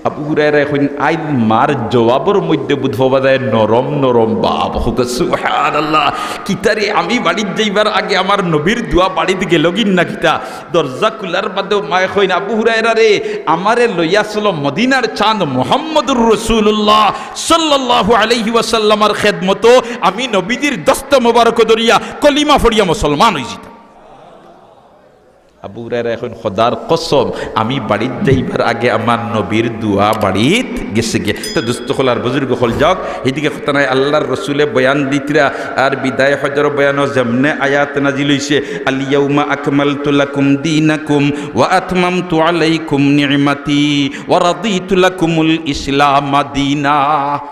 আবু হুরায়রায় কইন, "আইজ মার জবাবর মধ্যে বুঝ পাওয়া যায় নরম নরম ভাব।" কউক্কা সুবহানাল্লাহ। কিতারে, আমি বাড়িত যাইবার আগে আমার নবীর দোয়া বাড়িত গেলগি না কিতা? দরজা খুলার বাদেউ মায়ে কইন, "আবু হুরায়রা রে, আমারে লইয়া চলো মদিনার চাঁদ মুহাম্মদুর রাসূলুল্লাহ সাল্লাল্লাহু আলাইহি ওয়াসাল্লামর খেদমতো, আমি নবীজির দস্ত মোবারক ধরিয়া কলিমা পড়িয়া মুসলমান অইযিতাম।" আবু হুরায়রায় কইন, "খোদার কসম, আমি বাড়িত যাইবার আগে আমার নবীর দোয়া বাড়িত গেছেগি।" তো দোস্ত অকল আর বুজুর্গ অকল, যাউক, হিদিকে কথা নাই। আল্লার রসুলে বয়ান দিতরা, আর বিদায় হজর বয়ানো যেমনে আয়াত নাজিল অইছে, "আল ইয়াউমা আকমালতু লাকুম দীনাকুম ওয়া আতমামতু আলাইকুম নি'মাতি ওয়া রাদিতু লাকুমুল ইসলামা দীনা।"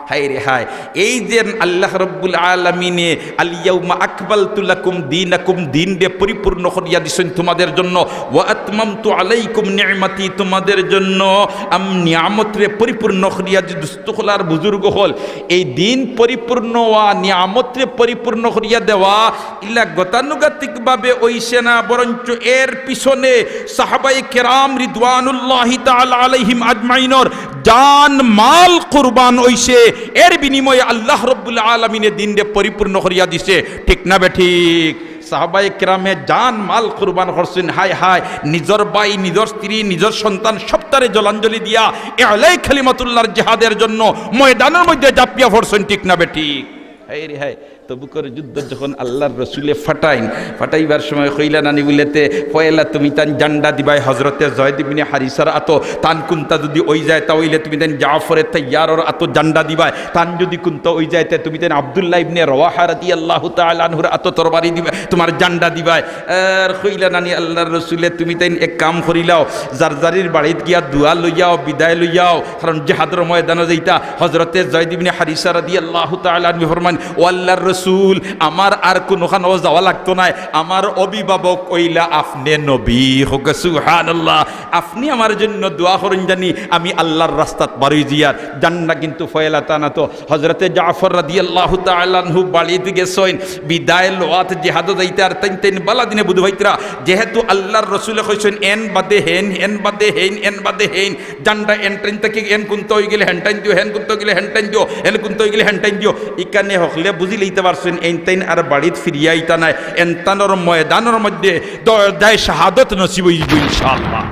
হায় রে হায়, এই যে আল্লাহ রব্বুল আলামিনে "আল ইয়াউমা আকমালতু লাকুম দীনাকুম", দিনরে পরিপূর্ণ করিয়া দিছইন তোমাদের জন্য, "ওয়া আতমামতু আলাইকুম নি'মাতি", তোমাদের জন্য আম-, নিয়ামতরে পরিপূর্ণ করিয়া দি-, দোস্ত অকল আর বুজুর্গ অকল, এই দিন পরিপূর্ণ অওয়া, নিয়ামতরে পরিপূর্ণ করিয়া দেওয়া, ইলা গতানুগতিকভাবে অইছে না, বরঞ্চ এর পিছনে সাহাবায়ে কেরাম রিদওয়ানুল্লাহি তাআলা আলাইহিম আজমাইনর জান মাল কুরবান অইছে, এর বিনিময়ে আল্লাহ রব্বুল আলামিনে দিনরে পরিপূর্ণ করিয়া দিছে। ঠিক না বেঠিক? সাহাবায়ে কেরামে জান মাল কুরবান করছইন। হায় হায়, নিজর ভাই, নিজর স্ত্রী, নিজর সন্তান সবতারে জলাঞ্জলি দিয়া এলাই কালিমাতুল্লাহর জিহাদের জন্য ময়দানর মধ্যে ঝাঁপিয়া পড়ছইন। ঠিক না বেঠিক? হায় রে হায়, তবুকর যুদ্ধ যখন আল্লার রসুলে ফাটাইন, ফাটাইবার সময় কইলা নানি বুলে, "তে পয়লা তুমি তান জান্ডা দিবায়।" হজরতে জয়দ ইবনে হারিসার আতো তান কুন্তা যুদি অইযায়, তা অইলে তুমি তান জাফরে তৈয়ারর আতো জান্ডা দিবায়। তান যুদি কুন্তা অইযায়, তে তুমি তান আব্দুল্লাহ ইবনে রওয়াহা রাদিয়াল্লাহু তাআলা আনহুর আতো তরবারি দিবায়, তোমার জান্ডা দিবায়। আর কইলা নানি আল্লার রসুলে, "তুমি তাইন এক কাম করিলাও, যার যারির বাড়িত গিয়া দোয়া লইয়াও, বিদায় লইয়াও, কারণ জিহাদর ময়দানো যাইতা।" হজরতে জয়দ ইবনে হারিসা রাদিয়াল্লাহু তাআলা আনহু ফরমান, "ও আল্লার রসুল, আমার আর কুনুখানো যাওয়া লাগতো নায়, আমার অভিভাবক অইলা আপনে নবী।" কউক্কা সুবহানাল্লাহ। আপনে আমার জন্য দোয়া করইন জানি আমি আল্লার রাস্তাত বারই যিয়ার। জান্ডা কিন্তু পয়লা তান আতো। হজরতে জাফর রাদিয়াল্লাহু তাআলা আনহু বাড়িত গেছইন, বিদায় লওয়াত জিহাদো যাইতা, আর তাইন তাইন বালা দিনে বুঝ পাইতরা, যেহেতু আল্লার রসুলে কইছইন, "এন বাদে হেন, এন বাদে হেন, এন বাদে হেন", জান্ডা এন টাইন থাকি এন কুন্তা অইগেলে হেন টাইন দিও, হেন কুন্তা অইগেলে হেন টাইন দিও, হেন কুন্তা অইগেলে হেন টাইন দিও। ইখানে হকলে বুঝিলাইতা পারছইন, এইন তাইন আর বাড়িত ফিরিয়া আইতা নায়, এন তানর ময়দানর মধ্যে দরজায় শাহাদত নসিব অইযিবো ইনশাআল্লাহ।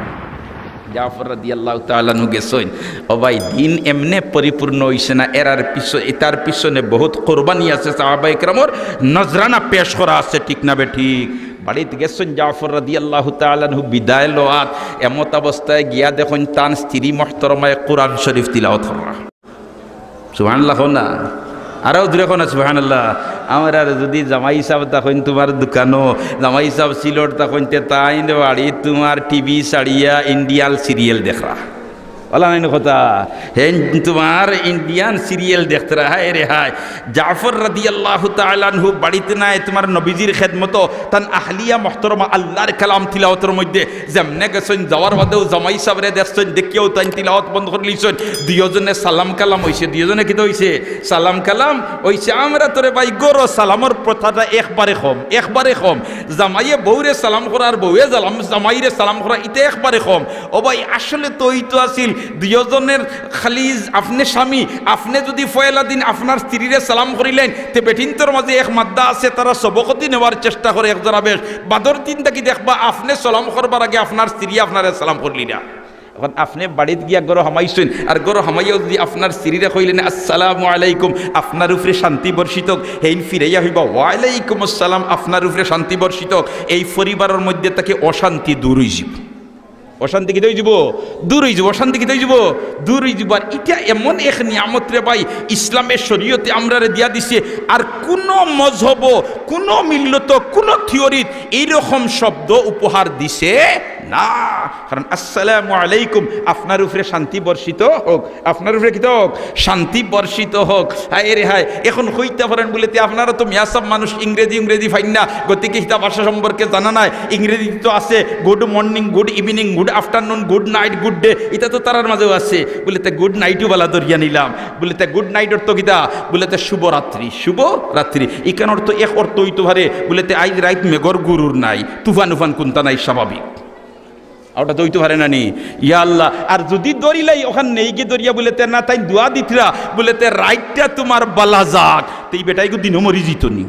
জাফর রাদিয়াল্লাহু তাআলা আনহু গেছইন, ও ভাই, দিন এমনে পরিপূর্ণ অইছে না, এরার পিছ-, এটার পিছনে বহুত কোরবানি আছে, সাহাবা একরামর নজরানা পেশ করা আছে, ঠিক না বেঠিক? বাড়িত গেছইন জাফর রাদিয়াল্লাহু তাআলা আনহু বিদায় লওয়াত, এমত অবস্থায় গিয়া দেখইন তান স্ত্রী মুহতরমায় কোরআন শরীফ তিলাওয়াত কররা। সুবহানাল্লাহ কও না, আরো জোরে কও না সুবহানাল্লাহ। আমরার যুদি জামাই সাব থাকইন তুমার দোকানো, জামাই সাব সিলট থাকইন, তে তাইন বাড়িত তুমার টিভি ছাড়িয়া ইন্ডিয়ান সিরিয়াল দেখরা। অলা নাইন কথা, হেইন তুমার ইন্ডিয়ান সিরিয়াল দেখতরা, হায় রে হায়। জাফর রাদিয়াল্লাহু তাআলা আনহু বাড়িত নাই, তুমার নবীজির খেদমতো তান আহলিয়া মুহতরমা আল্লাহর কালাম তিলাওয়াতর মধ্যে যেমনে গেছইন, যাওয়ার বাদেউ জামাই সাবরে দেখছইন, দেখিয়াউ তাইন তিলাওয়াত বন্ধ করিলিছইন। দুইওজনে সালাম কালাম অইছে, দুইওজনে কিতা অইছে? সালাম কালাম অইছে। আমরা তো রে ভাই ঘরো সালামর প্রথাটা একবারে কম, একবারে কম। জামাইয়ে বউরে সালাম করা আর বউয়ে জালাম-, জামাইরে সালাম করা, ইটা একবারে কম। ও ভাই, আসলে তো অইতো আছিল দুইওজনের খালি আপনে স্বামী, আপনে যুদি পয়লা দিন আপনার স্ত্রীরে সালাম করিলাইন, তে বেটিন্তর মাঝে এক মাদ্দা আছে, তারা সবকতি নেওয়ার চেষ্টা করে একজরা বেশ। বাদর দিন থাকি দেখবা, আপনে সালাম করবার আগে আপনার স্ত্রী আপনারে সালাম করিলিরা। এখন আপনে বাড়িত গিয়া ঘরো হামাইছইন, আর ঘরো হামাইয়াউ যুদি আপনার স্ত্রীরে কইলেন, "আসসালামু আলাইকুম, আপনার উপরে শান্তি বর্ষিত হোক", হেইন ফিরাইয়া কইবা, "ওয়ালাইকুম আসসালাম, আপনার উপরে শান্তি বর্ষিত হোক", এই পরিবারর মধ্যে থাকি অশান্তি দূর অইযিবো। অশান্তি কিতা অইযিবো? দূর অইযিবো। অশান্তি কিতা অইযিবো? দূর অইযিবো। আর ইটা এমন এক নিয়ামত রে ভাই, ইসলামে শরীয়তে আমরারে দিয়া দিছে। আর কুনু মজহবো, কুনু মিল্লতো, কুনু থিওরিত এইরকম শব্দ উপহার দিছে না। কারণ আসসালামু আলাইকুম, আপনার উপরে শান্তি বর্ষিত হোক, আপনার উপরে কিতা হোক? শান্তি বর্ষিত হোক। হায় রে হায়, এখন কইতা পারেন বুলে, "তে আপনারা তো মিয়া সাব মানুষ, ইংরেজি, ইংরেজি পাইন না, গতিকে হিতা ভাষা সম্পর্কে জানা নাই। ইংরেজি তো আছে good morning, good evening, good afternoon, good night, good day, ইটা তো তারার মাঝেও আছে।" বুলে, "তে good night-ও বালা ধরিয়া নিলাম।" বুলে, "তে good night অর্থ কিতা?" বুলে, "তে শুভ রাত্রি, শুভ রাত্রি।" ইখান অর্থ এক অর্থ অইতো পারে, বুলে, "তে আইজ রাইত মেঘর গুরুর নাই, তুফান উফান কুন্তা নাই, স্বাভাবিক।" আর ওটা তো অইতো পারে না নি? ইয়া আল্লাহ, আর যুদি ধরিলাই অখান নেই গি ধরিয়া বুলে, তে না, তাইন দোয়া দিতরা, বুলে, তে রাইতটা তুমার বালা যাক, তে ই বেটাইগু দিনো মরি যিতো নি।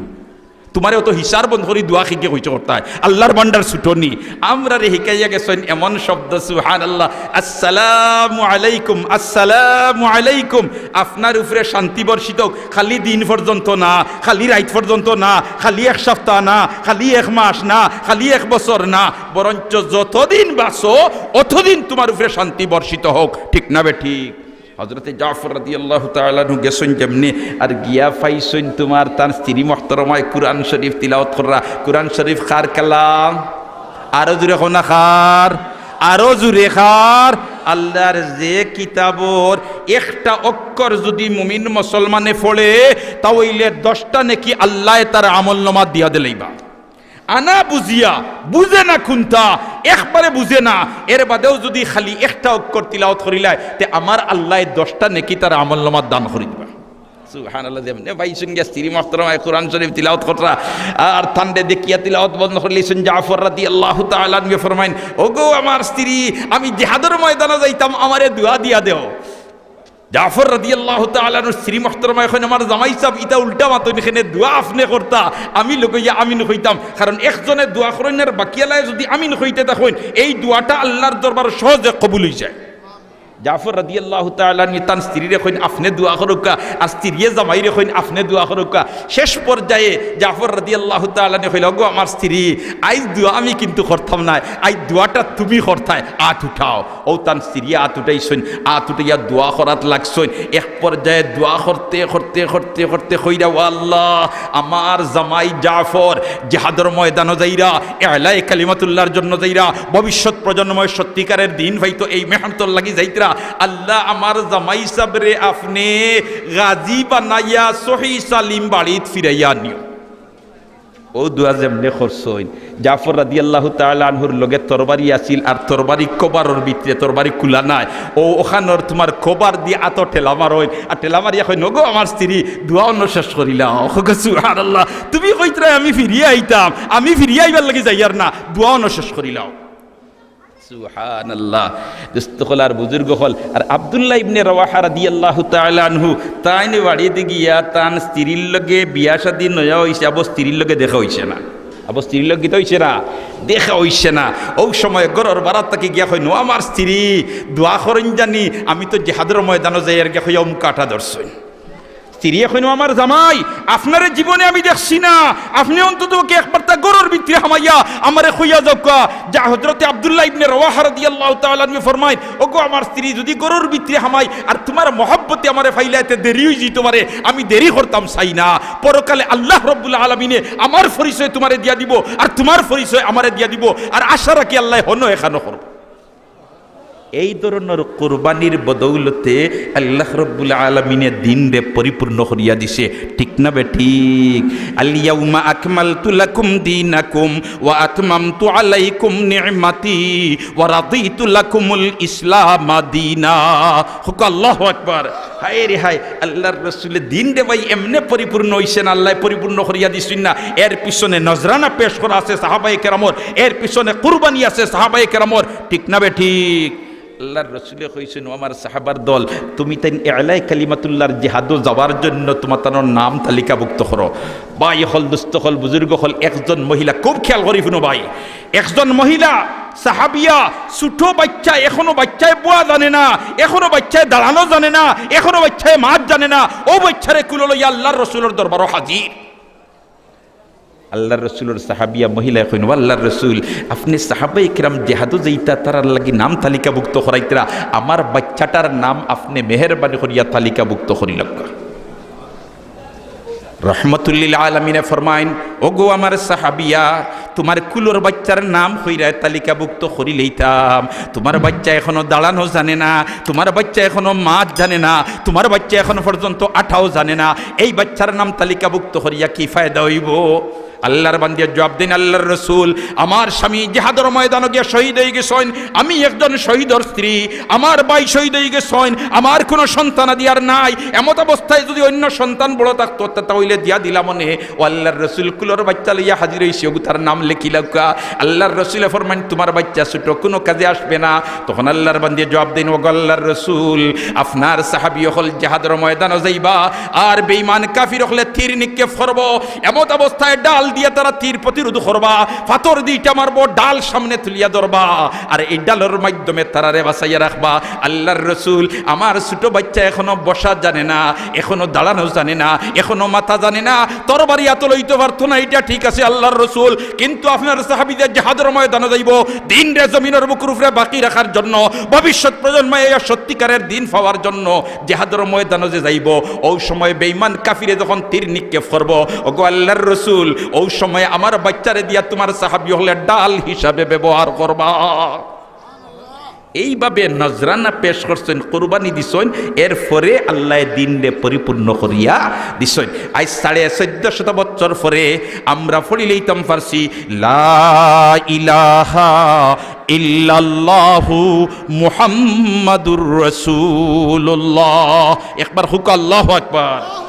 তুমারে অত হিসার বন্ধ করি দোয়া কিগে কইছে করতায়, আল্লাহর ভান্ডার ছুটো নি। আমরারে হিকাইয়া গেছইন এমন শব্দ, সুবহানাল্লাহ, "আসসালামু আলাইকুম, আসসালামু আলাইকুম, আপনার উপরে শান্তি বর্ষিত হোক।" খালি দিন পর্যন্ত না, খালি রাইত পর্যন্ত না, খালি এক সপ্তাহ না, খালি এক মাস না, খালি এক বছর না, বরঞ্চ যতদিন বাঁচো, অতদিন তুমার উপরে শান্তি বর্ষিত হোক। ঠিক না বেঠিক? হযরতে জাফর রাদিয়াল্লাহু তাআলা আনহু গেছইন যেমনে, আর গিয়া পাইছইন তুমার তান স্ত্রী মুহতরমায় কুরআন শরীফ তিলাওয়াত কররা। কুরআন শরীফ কার কালাম? আরো জোরে কও না, কার? আরো জোরে, কার? আল্লাহর যে কিতাবর একটা অক্ষর যুদি মুমিন মুসলমানে পড়ে, তা অইলে দশটা নেকি আল্লায় তার আমলনামাত দিয়া দিলাইবা। আনা বুঝিয়া, বুঝে না কুন্তা, একবারে বুঝে না, এর বাদেও যুদি খালি একটা অক্ষর তিলাওয়াত করিলায়, তে আমার আল্লায় দশটা নেকি তার আমলনামাত দান করি দিবা। সুবহানাল্লাহ। যেমনে পাইছইন গিয়া স্ত্রী মুহতরমায় কুরআন শরীফ তিলাওয়াত কররা, আর তানরে দেখিয়া তিলাওয়াত বন্ধ করিলিছইন। জাফর রাদিয়াল্লাহু তাআলা আনহু ফরমাইন, "ওগো আমার স্ত্রী, আমি জিহাদর ময়দানো যাইতাম, আমারে দোয়া দিয়া দেও।" জাফর রাদিয়াল্লাহু তাআলা আনহুর স্ত্রী মুহতরমায় কইন, "আমার জামাই সাব, ইতা উল্টা মাতইন কেনে, দোয়া আপনে করতা, আমি লগইয়া আমিন কইতাম।" কারণ একজনে দোয়া করইন আর বাকিআলায় যুদি আমিন কইতে থাকইন, এই দোয়াটা আল্লাহর দরবারো সহজে কবুল অইযায়। জাফর রাদিয়াল্লাহু তাআলা আনহু তান স্ত্রীরে কইন, "আপনে দোয়া করউক্কা", আর স্ত্রীয়ে জামাইরে কইন, "আপনে দোয়া করউক্কা।" শেষ পর্যায়ে জাফর রাদিয়াল্লাহু তাআলা আনহু কইলা, "ওগো আমার স্ত্রী, আইজ দোয়া আমি কিন্তু করতাম নায়, আইজ দোয়াটা তুমি করতায়, আত উঠাও।" অউ তান স্ত্রীয়ে আত উঠাইছইন, আত উঠাইয়া দোয়া করাত লাগছইন। এক পর্যায়ে দোয়া করতে, করতে, করতে, করতে কইরা, "ও আল্লাহ, আমার জামাই জাফর জিহাদর ময়দানো যাইরা, এলায়ে কালিমাতুল্লাহর জন্য যাইরা, ভবিষ্যৎ প্রজন্ময় সত্যিকারের দ্বীন পাইতো, এই মেহনতর লাগি যাইতরা। আল্লাহ, আমার জামাই সাবরে আপনে গাজী বানাইয়া সহি সালিম বাড়িত ফিরাইয়া আনিও।" অউ দোয়া যেমনে করছইন, জাফর রাদিয়াল্লাহু তাআলা আনহুর লগে তরবারি আছিল, আর তরবারি কভারর ভিতরে, তরবারি খুলা নাই। অউ অখানর তুমার কভার দি আতো ঠেলা মারইন, আর ঠেলা মারিয়া কইন, "ওগো আমার স্ত্রী, দোয়া অনো শেষ করিলাও।" ওগো সুবহানাল্লাহ, তুমি কইতরায় আমি ফিরিয়া আইতাম, আমি ফিরিয়া আইবার লাগি যাইয়ার না, দোয়া অনো শেষ করিলাও। সুবহানাল্লাহ। দোস্ত অকল আর বুজুর্গ অকল, আর আব্দুল্লাহ ইবনে রাওয়াহা রাদিয়াল্লাহু তাআলা আনহু, তাইন বাড়িত গিয়া তান স্ত্রীর লগে বিয়া শাদী নয়া অইছে, আবো স্ত্রীর লগে দেখা অইছে না। আবো স্ত্রীর লগে কিতা অইছে না? দেখা অইছে না। অউ সময় ঘরর বারাত থাকি গিয়া কইন, "ও আমার স্ত্রী, দোয়া করইন জানি, আমি তো জিহাদর ময়দানো যাইয়ার গিয়া" কইয়া অমুকা আটা ধরছইন। স্ত্রীয়ে কইন, "ও আমার জামাই, আপনারে জীবনে আমি দেখছি না, আপনে অন্তত পক্ষে একবারতা ঘরর ভিতরে হামাইয়া আমারে কইয়া যাউক্কা।" যা হযরতে আব্দুল্লাহ ইবনে রাওয়াহা রাদিয়াল্লাহু তাআলা আনহু ফরমাইন, "ওগো আমার স্ত্রী, যুদি ঘরর ভিতরে হামাই আর তুমার মহব্বতে আমারে পাইলাইতে দেরি অইযিতো পারে, আমি দেরি করতাম চাই না। পরকালে আল্লাহ রাব্বুল আলামিনে আমার পরিচয় তুমারে দিয়া দিবো, আর তুমার পরিচয় আমারে দিয়া দিবো, আর আশা রাখি আল্লায় হনো এখানো করবো।" এই ধরনর কুরবানির বদৌলতে আল্লাহ রাব্বুল আলামিনে দিনরে পরিপূর্ণ করিয়া দিছে, ঠিক না বেঠিক? আল ইয়াউমা আকমালতু লাকুম দীনাকুম ওয়া আতমামতু আলাইকুম নি'মাতি ওয়া রাদিতু লাকুমুল ইসলামা দীনা। কউক্কা আল্লাহু আকবার। হায় রে হায়, আল্লাহর রসুলে দিনরে ভাই এমনে পরিপূর্ণ অইছে না, আল্লায় পরিপূর্ণ করিয়া দিছইন না। এর পিছনে নজরানা পেশ করা আছে সাহাবায়ে কেরামর, এর পিছনে কুরবানি আছে সাহাবায়ে কেরামর, ঠিক না বেঠিক? আল্লাহর রসুলে কইছইন, "ও আমার সাহাবার দল, তুমি তাইন ইলায়ে কালিমাতুল্লাহর জিহাদো যাওয়ার জন্য তুমার তানর নাম তালিকাভুক্ত করো।" ভাই অকল, দোস্ত অকল, বুজুর্গ অকল, একজন মহিলা, খুব খেয়াল করি হুনো ভাই, একজন মহিলা সাহাবিয়া, ছোট বাইচ্চা, এখনো বাইচ্চায় বওয়া জানে না, এখনো বাইচ্চায় দাঁড়ানো জানে না, এখনো বাইচ্চায় মাত জানে না, অউ বাইচ্চারে কুলো লইয়া আল্লাহর রসুলর দরবারো হাজির। আল্লাহর রসুলর সাহাবিয়া মহিলায় কইন, "ও আল্লাহর রসুল, আপনে সাহাবায়ে কেরাম জেহাদো যাইতা, তারার লাগি নাম তালিকাভুক্ত করাইতরা, আমার বাইচ্চাটার নাম আপনে মেহেরবানি করিয়া তালিকাভুক্ত করিলাউক্কা।" রহমতুল্লিল আলামিনে ফরমাইন, "ওগো আমার সাহাবিয়া, তুমার কুলর বাইচ্চার নাম কইরায় তালিকাভুক্ত করিলাইতাম। তুমার বাইচ্চা এখনো দাঁড়ানো জানে না, তুমার বাইচ্চা এখনো মাত জানে না, তুমার বাইচ্চা এখন পর্যন্ত আটাও জানে না। এই বাইচ্চার নাম তালিকাভুক্ত করিয়া কি ফায়দা অইবো?" আল্লাহর বান্দিয়ে জবাব দেইন, "আল্লাহর রসুল, আমার স্বামী জিহাদর ময়দানো গিয়া শহীদ অইগেছইন, আমি একজন শহীদর স্ত্রী, আমার ভাই শহীদ অইগেছইন, আমার কুনু সন্তানাদি আর নাই। এমত অবস্থায় যুদি অইন্য সন্তান বড় থাকতো, তে তা অইলে দিয়া দিলাম অনে।" ও আল্লাহর রসুল, কুলর বাইচ্চা লইয়া হাজির অইছি, ওগু তার নাম লেখিলাউক্কা। আল্লাহর রসুলে ফরমাইন, "তুমার বাইচ্চা ছোট, কুনু কাজে আসবে না।" তখন আল্লাহর বান্দিয়ে জবাব দেইন, "ওগো আল্লাহর রসুল, আপনার সাহাবি অকল জেহাদর ময়দানো যাইবা, আর বেঈমান কাফির অকলে তীর নিক্ষেপ করবো, এমত অবস্থায় ঢাল দিয়া তারা তীর প্রতিরোধ করবা, পাথর দি ইটা মারবো, ঢাল সামনে তুলিয়া ধরবা, আর এই ঢালর মাধ্যমে তারারে বাঁচাইয়া রাখবা।" আল্লাহর রসুল, আমার ছোট বাইচ্চা এখনো বসা জানে না, এখনো দাঁড়ানো জানে না, এখনো মাতা জানে না, তরবারি আতো লইতো পারতো না, ইটা ঠিক আছে আল্লাহর রসুল, কিন্তু আপনার সাহাবিয়ে জেহাদর ময়দানো যাইবো, দিনরে জমিনর বুকুর উপরে বাকি রাখার জন্য, ভবিষ্যৎ প্রজন্মে এই সত্যিকারের দিন পাওয়ার জন্য জেহাদর ময়দানো যে যাইবো, অউ সময় বেঈমান কাফিরে যখন তীর নিক্ষেপ করবো, ওগো আল্লাহর রসুল, অউ সময় আমার বাইচ্চারে দিয়া তুমার সাহাবি অকলে ঢাল হিসাবে ব্যবহার করবা। এইভাবে নজরানা পেশ করছইন, কুরবানি দিছইন, এরপরে আল্লায় দিনরে পরিপূর্ণ করিয়া দিছইন। আইজ সাড়ে চৌদ্দ শত বছর পরে আমরা পড়িলাইতাম পারছি, "লা ইলাহা ইল্লাল্লাহু মুহাম্মাদুর রাসূলুল্লাহ।" একবার কউক্কা আল্লাহু আকবার।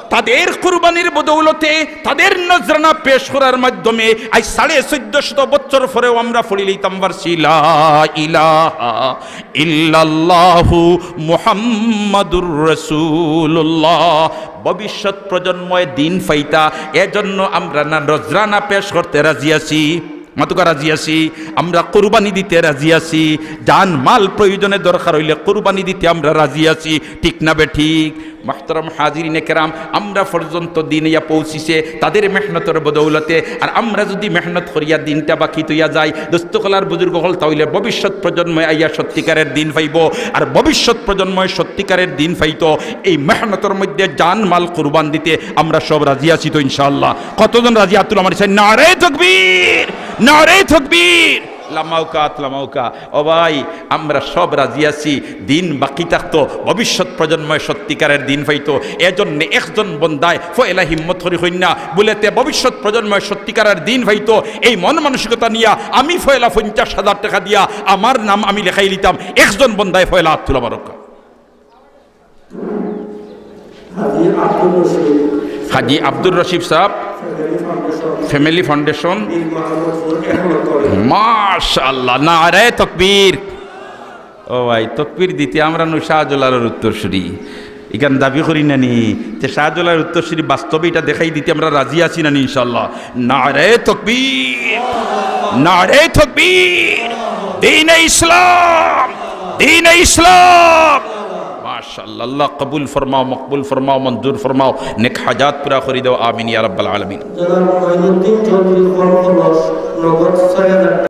তাদের কুরবানির বদৌলতে, তাদের নজরানা পেশ করার মাধ্যমে আইজ সাড়ে চৌদ্দ শত বছর পরেও আমরা পড়িলাইতাম পারছি, "লা ইলাহা ইল্লাল্লাহু মুহাম্মাদুর রাসূলুল্লাহ।" ভবিষ্যৎ প্রজন্ময় দিন পাইতা, এজন্য আমরা না নজরানা পেশ করতে রাজি আছি। মাতুক্কা রাজি আছি, আমরা কুরবানি দিতে রাজি আছি, জান মাল প্রয়োজনে দরকার অইলে কুরবানি দিতে আমরা রাজি আছি, ঠিক না বেঠিক? মুহতারাম হাজিরিনে কেরাম, আমরা পর্যন্ত দিন আইয়া পৌঁছিছে তাদের মেহনতর বদৌলতে, আর আমরা যুদি মেহনত করিয়া দিনটা বাকি থইয়া যাই, দোস্ত অকল আর বুজুর্গ অকল, তা অইলে ভবিষ্যৎ প্রজন্ময় আইয়া সত্যিকারের দিন পাইবো, আর ভবিষ্যৎ প্রজন্ময় সত্যিকারের দিন পাইতো। এই মেহনতর মধ্যে জান মাল কুরবান দিতে আমরা সব রাজি আছি তো ইনশাআল্লাহ? কতজন রাজি আত তুলো আমার সাথে? নারায়ে তাকবীর, নারায়ে তাকবীর, লামাউকা আত লামাউকা। ও ভাই, আমরা সব রাজি আছি, দিন বাকি থাকতো, ভবিষ্যৎ প্রজন্ময় সত্যিকারের দিন পাইতো। এজন্য একজন বন্দায় পয়লা হিম্মত করি কইন না, বুলে তে ভবিষ্যৎ প্রজন্ময় সত্যিকারের দিন পাইতো, এই মন মানসিকতা নিয়া আমি পয়লা পঞ্চাশ হাজার টেকা দিয়া আমার নাম আমি লেখাই লিতাম। একজন বন্দায় পয়লা আত তুলো আমার। হাজী আব্দুর রশিদ। হাজী আব্দুর রশিদ সাহেব, ফ্যামিলি ফাউন্ডেশন। Family foundation. মাশাআল্লাহ, নারায়ে তাকবীর। ও ভাই, তাকবীর দিতে আমরা নু শাহজালালর উত্তরসূরি। ইখান দাবি করি না নি? তে শাহজালাল উত্তরসূরি বাস্তবে ইটা দেখাই দিতে আমরা রাজি আছি না নি ইনশাআল্লাহ? নারে তকবীর, নারে তকবীর, দ্বীনে ইসলাম, দ্বীনে ইসলাম। মাশাআল্লাহ, আল্লাহ কবুল ফরমাও, মকবুল ফরমাও, মঞ্জুর ফরমাও, নেক হাজাত পুরা করি দাও, আমিন ইয়া রাব্বাল আলামিন। জনাব মঈনুদ্দিন চৌধুরী কলকলস নগদ ছয় হাজার।